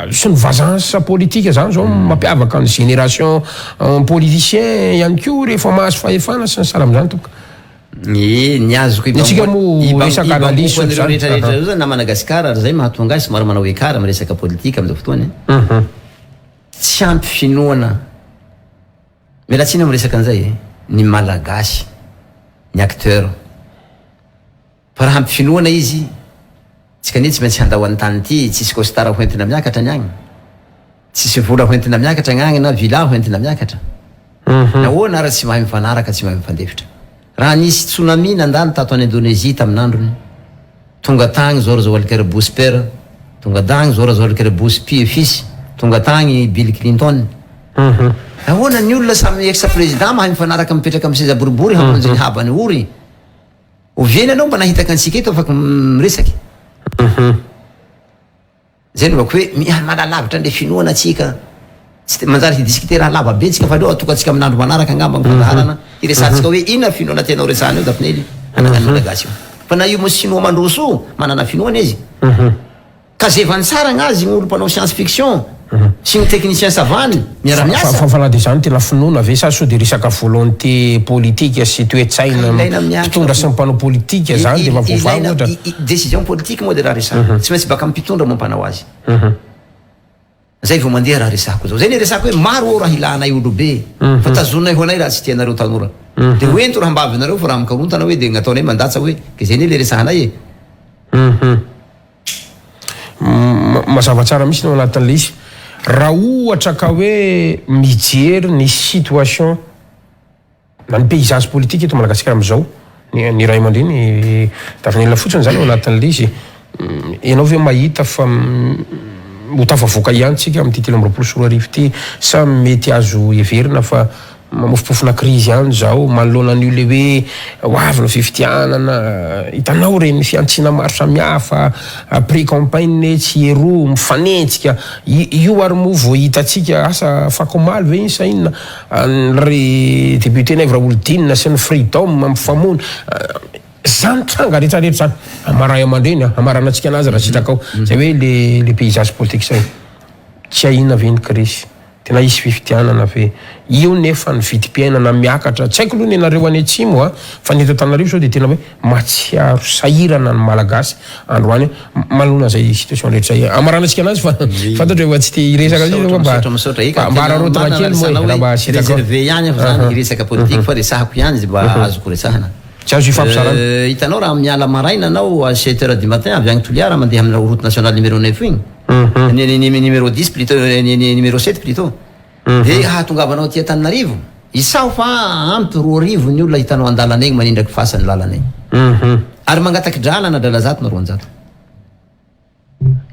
sy ny vengeance politique zany zao mampiavaka ny génération Un politicien ihany koa rehefa mahazo fahefana sy ny sahala amin'izany tompoko. Ee, ny azoko Ny antsika moa resaka analyse ibangoako an'ireo ohatr'izany. rehetra rehetra ireo zany na Madagasikara ary zay mahatonga ahy somary manao écart amin'ny resaka politika amin'izao fotoana e. Tsy ampy finoana, miala tsiny aho miresaka an'izay e, ny Malagasy, ny acteur. Fa raha ampy finoana izy, tsika anie tsy maintsy handao an'ny tany ity, tsisy costard ho entina miakatra ny agny, tsisy vola ho entina miakatra ny agny na villa ho entina miakatra. Nahoana ary tsy mahay mifanaraka, tsy mahay mifandefitra? Raha nisy tsunami nandalo tato any Indonésie tamin'androny, tonga tagny George Walker Bush père. Tonga tagny George Walker Bush pie fils, tonga tagny Bill Clinton. Ahoana ny olona samy ex président mahay mifanaraka mipetraka amin'ny seza boribory hamonjy ny havany ory? Oviana ianao mba nahitaka antsika eto afaka miresaky? Zay no bako hoe miha manalavitra an'le finoana tsika. Tsy de manjary hi-discuter raha lava be tsika fa aleo atokantsika amin'andro manaraka angamba ny fandaharana hiresahantsika hoe inona finoana tianao resahana eo Dafinely anaran'ny Malagasy io. Fa na io mo sinoa mandroso io manana finoana izy. Ka zevany tsara gnazy gny olo mpanao science fiction sy gny technicien savany miara miasa. Fa fa na dia izany tena finoana ve sa sao dia resaka volonté politique sy toe-tsaina Ilaina miankina mpitondra sy ny mpanao politika zany dia efa voavaha ilaina ohatra? décision politique moa dia raha resahana. Tsy maintsy baka amin'ny mpitondra moa mpanao azy. Zay vao mandeha raha resahako zao. Zay le resahako hoe maro ô raha ilanay olobe fa tazoninay ho anay raha tsy tianareo tanora. De ho ento raha mba avy nareo fa raha mikarontana hoe de gnataonay mandatsa hoe ke zay ne le resahanay e. Mazava tsara mihitsy ny ao anatin'ilay izy. Raha ohatra ka hoe mijery ny situation na ny paysage politique eto Madagasikara amin'izao, ny ny ray aman-dreny Davinelina fotsiny izany ao anatin'ilay izy, ianao ve mahita fa ho tafavoaka ihany tsika amin'ity 2023 ity sa mety azo heverina fa Mamofompofona krizy ihany izao manoloana an'io le hoe ho avy ny fifidianana, hitanao ireny fihantsiana maro samihafa, pré campagne etsy eroa, mifanenjika, io ary moa vao hitantsika asa afak'omaly ve iny sa inona, ry député Naivo Raholdina sy ny Freedom mifamono, zany tranga rehetra rehetra zany, ama ray aman-dreny an, hamaranantsika anazy raha sitrakao, zay hoe le le paysage politique zay, tsy ahiana ve ny krizy? Tena hisy fifidianana ve? Io nefa ny vidim-piainana miakatra, tsy haiko aloha ny anareo any atsimo a, fa ny eto Antananarivo zao dia tena hoe mahatsiaro sahirana ny Malagasy androany manoloana izay situation rehetra izay. Hamaranantsika anazy fa fantatro efa tsy te hiresaka mihitsy ianao fa Misaotra, mba mba araraotina kely moa e, raha mba sitraka. Réservé ihany aho zany hiresaka politique fa resahako ihany izay mba azoko resahana. Tsy azo ifampizarana. Hitanao raha miala maraina anao à sept heures du matin avy any Toliara mandeha amin'ny route nationale numéro neuf igny, Ny ny numéro dix plutôt ny ny numéro sept plutôt. De hahatongavanao aty Antananarivo, isaho fa ampy 2000 ny olona hitanao andalana egny manindraky fasany lalana egny. Ary mangataky drala na drala zato na 200.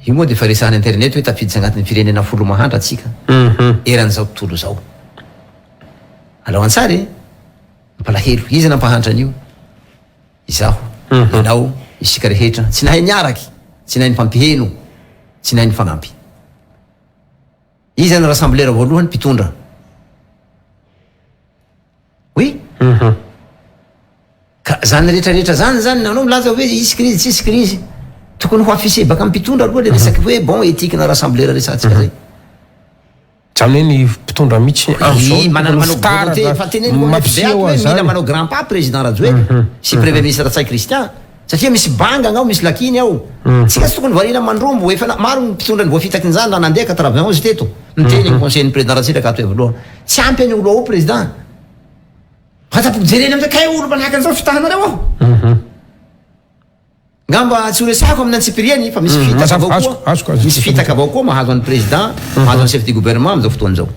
Io moa de efa resahana internet hoe tafiditra agnatin'ny firenena folo mahantra atsika eran'izao tontolo izao. Alao an-tsary e! Mampalahelo. Iza nampahantra an'io? Izaho, ianao, isika rehetra, tsy nahay niaraky, tsy nahay nifampiheno, tsy nahay nifanampy. Iza ny rassembleur voalohany? Mpitondra. Oui? Ka zany rehetra rehetra zany zany, anao milaza hoe hisy krizy, tsisy krizy. Tokony ho affiché baka amin'ny mpitondra aloha le resaky hoe bon éthique na rassembleur resahantsika zay. Zany hoe ny mpitondra mihitsy amin'izao no tokony ho Manao volonté, fitaratra efa teneniko hoe mampiseho hoe mila an'izany. manao grand pas président Rajoelina sy premier ministre Ntsay Christian satria misy banga ao, misy lakiny ao. Tsika tsy tokony variana mandrombo, efa maro ny mpitondra ny voafitakin'izany raha nandeha 91 teto, niteny ny conseil ny président Ratsiraka ato Iavoloha. Tsy ampy an'io olo ao président. Fa tapoko jerena amizay kay olo manahaka an'izao fitahanareo aho. Ngamba tsy ho resahako amin'ny antsipiriany fa misy fitaka avao koa, misy fitaka avao koa mahazo an'ny président, mahazo an'ny chef du gouvernement amin'izao fotoana izao.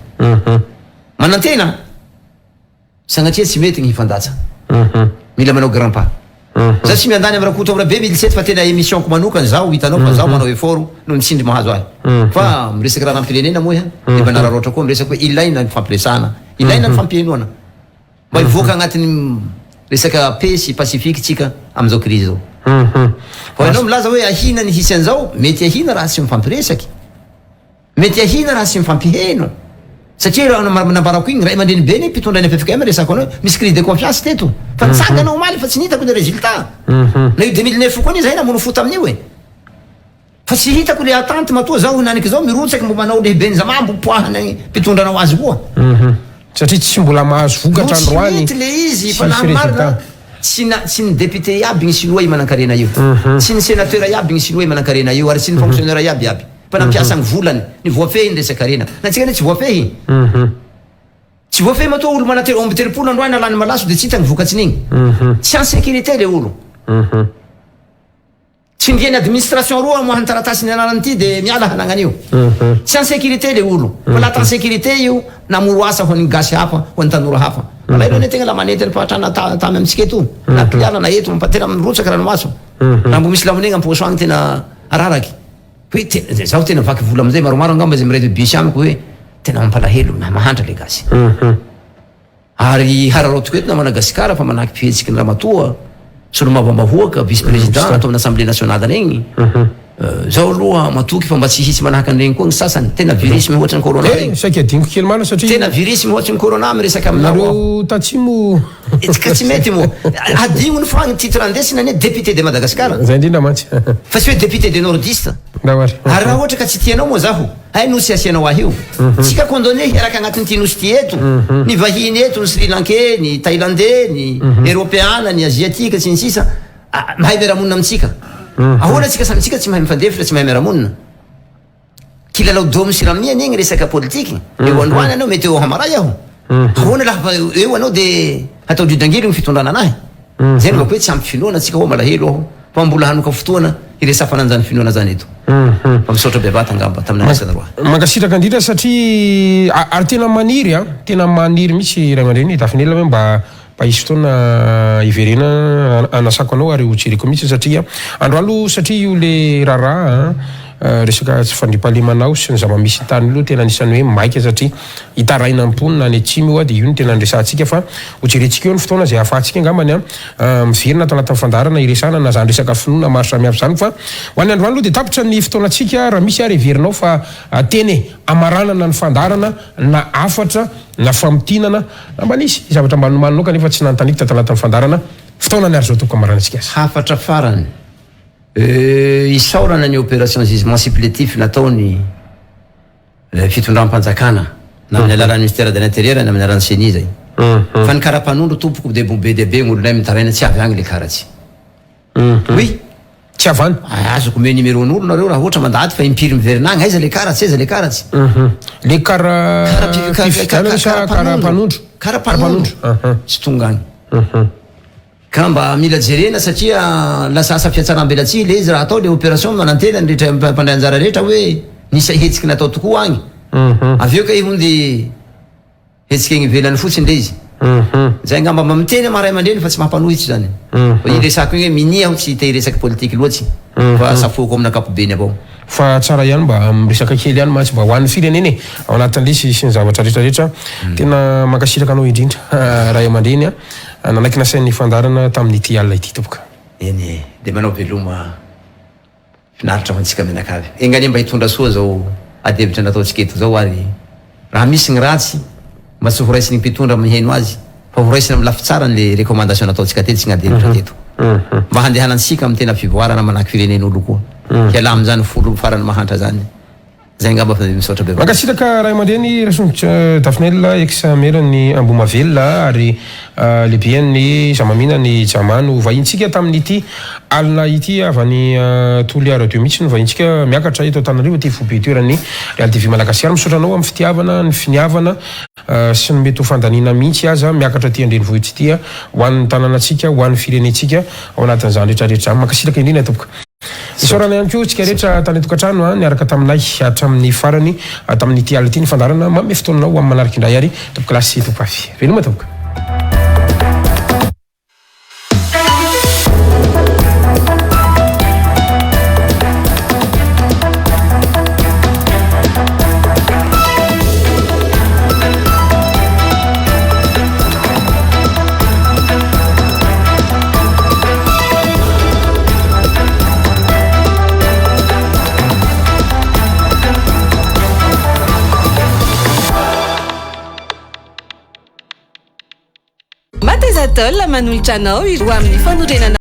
Manantena, sanatria tsy mety ny hifandatsa. Mila manao grand pas. Za tsy miandany amin'i Rakoto Rabe Militsety fa tena émission-ko manokana izaho, hitanao fa zaho manao effort noho ny tsindry mahazo ahy. Fa miresaka raharaham-pirenena moa iha, dia manararaotra koa miresaka hoe ilaina ny fampiresahana, ilaina ny fampihenoana. Mba hivoaka agnatin'ny resaka paix sy pacifique tsika amin'izao crise zao. Fa ianao milaza hoe ahina ny hisy an'izao, mety ahina raha tsy mifampiresaky. Mety ahina raha tsy mifampiheno. Satria raha nambarako igny, ray aman-dreny be ny mpitondra ny ffkm resako anao hoe misy crise de confiance teto. Fa nitsangana omaly fa tsy nitako ny résultat. Na io 2009 koa anie zahay namono fo tamin'io e. Fa tsy hitako le attente matoa zaho henaniky zao mirotsaky mbo manao lehiben'ny zama mbo poahana ny mpitondra anao azy koa. Satria tsy mbola mahazo vokatra No tsy androany mety le izy fa tsy na misy ny marina résultat. tsy na tsy ny député iaby ny sinoa i manankarena io, tsy ny sénateur iaby ny sinoa i manankarena io ary tsy ny fonctionnaire iaby iaby fa nampiasa ny volany, ny voafehy ny resa-karena. Ny antsika anie tsy voafehy. Tsy voafehy matoa olo manantena omby 30 androany nalany malaso de tsy hita ny vokatsin'igny. Tsy en sécurité le olo. Tsindrian'ny administration roa amoahany taratasy ny anarany ity de miala hanagnany io. Tsy en sécurité le olo. Fa la en sécurité io namoro asa ho an'ny gasy hafa, ho an'ny tanora hafa. Malahelo anie tegna la manety ny fahantrana tamy amintsika eto. Na Toliara na eto, tena mirotsaka ranomaso. Raha mbo misy lamonegna am-paosy agny tena raraky. Hoe tena, zaho tena vaky volo amizay, maromaro angamba zay miray bus amiko hoe tena mampalahelo, mahantra le gasy. Ary hararaotiko eto na Madagasikara fa manahaky fihetsiky ny ramatoa solombavambahoaka, vice président ato amin'ny assemblée nationale regny. Zaho aloha matoky fa mba tsy hisy manahaka an'iregny koa ny sasany, tena virus mihoatry ny corona regny. Eh, saika adinoko kely marina satria. Tena virus mihoatry ny corona miresaka aminao aho. Nareo tatsimo. Ka tsy mety moa. Adinony fa ny titre andesina anie député de Madagascar. Zay indrindra mantsy. Fa tsy hoe député de nordiste. Ndao ary. Ary raha ohatra ka tsy tianao moa zaho, hay nosy asianao ahy io. Tsika condamné hiaraka agnatin'ity nosy ity eto. Ny vahiny eto, ny Sri Lankais, ny Thailandais, ny Eropeana, ny Asiatique sy ny sisa mahay miara-monina amintsika. Ahoana tsika samy tsika tsy mahay mifandefitra, tsy mahay miara-monina. Kilalao domy sy rami anie ny resaka politique. Eo androany anao mety eo hamaray aho. Ahoana laha fa eo anao de hatao dridangilo ny fitondrana anahy. Zay no bako hoe tsy ampy finoana tsika hoa malahelo aho fa mbola hanoka fotoana hiresafana an'izany finoana zany eto. Fa misaotra bevata angamba tamin'ny nandraisana roa. Mankasitraka indrindra satria ary tena maniry an, tena maniry mihitsy ray aman-dreny Daphinel hoe mba Mba hisy fotoana hiverena hanasako anao ary ho jereko mihitsy satria andro alo satria io le raharaha resaka tsy fandriampahalemana ao sy ny zava-misy tany aloha tena anisan'ny hoe maika satria hitaraina ny mponina any atsimo io dia io no tena niresahantsika fa ho jerentsika eo ny fotoana izay ahafahantsika angambany miverina ato anatin'ny fandaharana hiresahana na izany resaka finoana maro samihafa izany fa ho an'ny androany aloha dia tapitra ny fotoanantsika raha misy ary heverinao fa teny e hamaranana ny fandaharana na hafatra na famintinana Na mba nisy zavatra mba nomaninao kanefa tsy nanontaniako tato anatin'ny fandaharana, fotoana ny ary izao tompoko hamaranantsika azy. Hafatra farany, Isaorana ny opération gisement supplétif nataony fitondram-panjakana na amin'ny alalan'ny ministère de l'intérieur na amin'ny alalan'ny ceni izay. Fa ny karapanondro tompoko dia be dia be ny olonay mitaraina tsy avy agny le karatsy. Oui. Tsy avy any. Azoko omeo numéro n'olo nareo raha ohatra mandady fa impiry miverina agny aiza le karatsy aiza le karatsy. Le kara-pifidianana sa kara-panondro? Kara-panondro. Tsy tonga agny. Ka mba mila jerena satria lasa asa fiatsaram-belatsihy le izy raha atao le opération manantena ny rehetra mpandray anjara rehetra hoe nisy hetsiky natao tokoa agny. Avy eo kay hono de Hetsika egny ivelany fotsiny le izy. Zay angamba mba miteny ama ray aman-dreny fa tsy mampanohitsy zany. Fa iny resako iny hoe minia aho tsy te hiresaky politiky loatsy fa safoako amin'ny ankapobeny avao. Fa tsara ihany mba miresaka kely ihany mantsy mba ho an'ny firenena e! Ao anatin'le izy sy ny zavatra rehetra rehetra. Tena mankasitraka anao indrindra ray aman-dreny a! Nanaiky nasain'ny fandaharana tamin'ity alina ity tompoko. Eny e! Dia manao veloma. Finaritra ho antsika mianakavy. Enga anie mba hitondra soa izao adihevitra nataontsika eto izao ary raha misy ny ratsy mba tsy ho raisin'ny mpitondra miheno azy fa ho raisina amin'ny lafy tsarany le recommandation nataontsika teto sy ny adihevitra teto mba handehanantsika amin'ny tena fivoarana manahaky firenen'olo koa hiala amin'izany folo farany mahantra zany. Zay angamba fa misaotra bevava. Mankasitraka ray aman-dreny Rasondrotra Daphinel ex maire ny Ambohimahavelona ary lehiben'ny Zamamina ny Jama no vahintsika tamin'ity alina ity avy any Toliara deux mihitsy no vahintsika miakatra eto Antananarivo aty foibe toeran'ny Real TV Madagasikara. Misaotra anao amin'ny fitiavana, ny finiavana sy ny mety ho fandaniana mihitsy aza miakatra aty an-drenivohitra ity ho an'ny tanànantsika, ho an'ny firenentsika ao anatin'izany rehetra rehetra izany. Mankasitraka indrindra tompoko. Isaorana ihany koa isika rehetra tany an-tokantrano niaraka taminay hatramin'ny farany tamin'ity alina ity ny fandaharana. Manome fotoana anao ho amin'ny manaraka indray ary tompokolahy sy tompovavy. Veloma tompoko. Mateza Atoll manolotra anao ireo amin'ny fanorenana.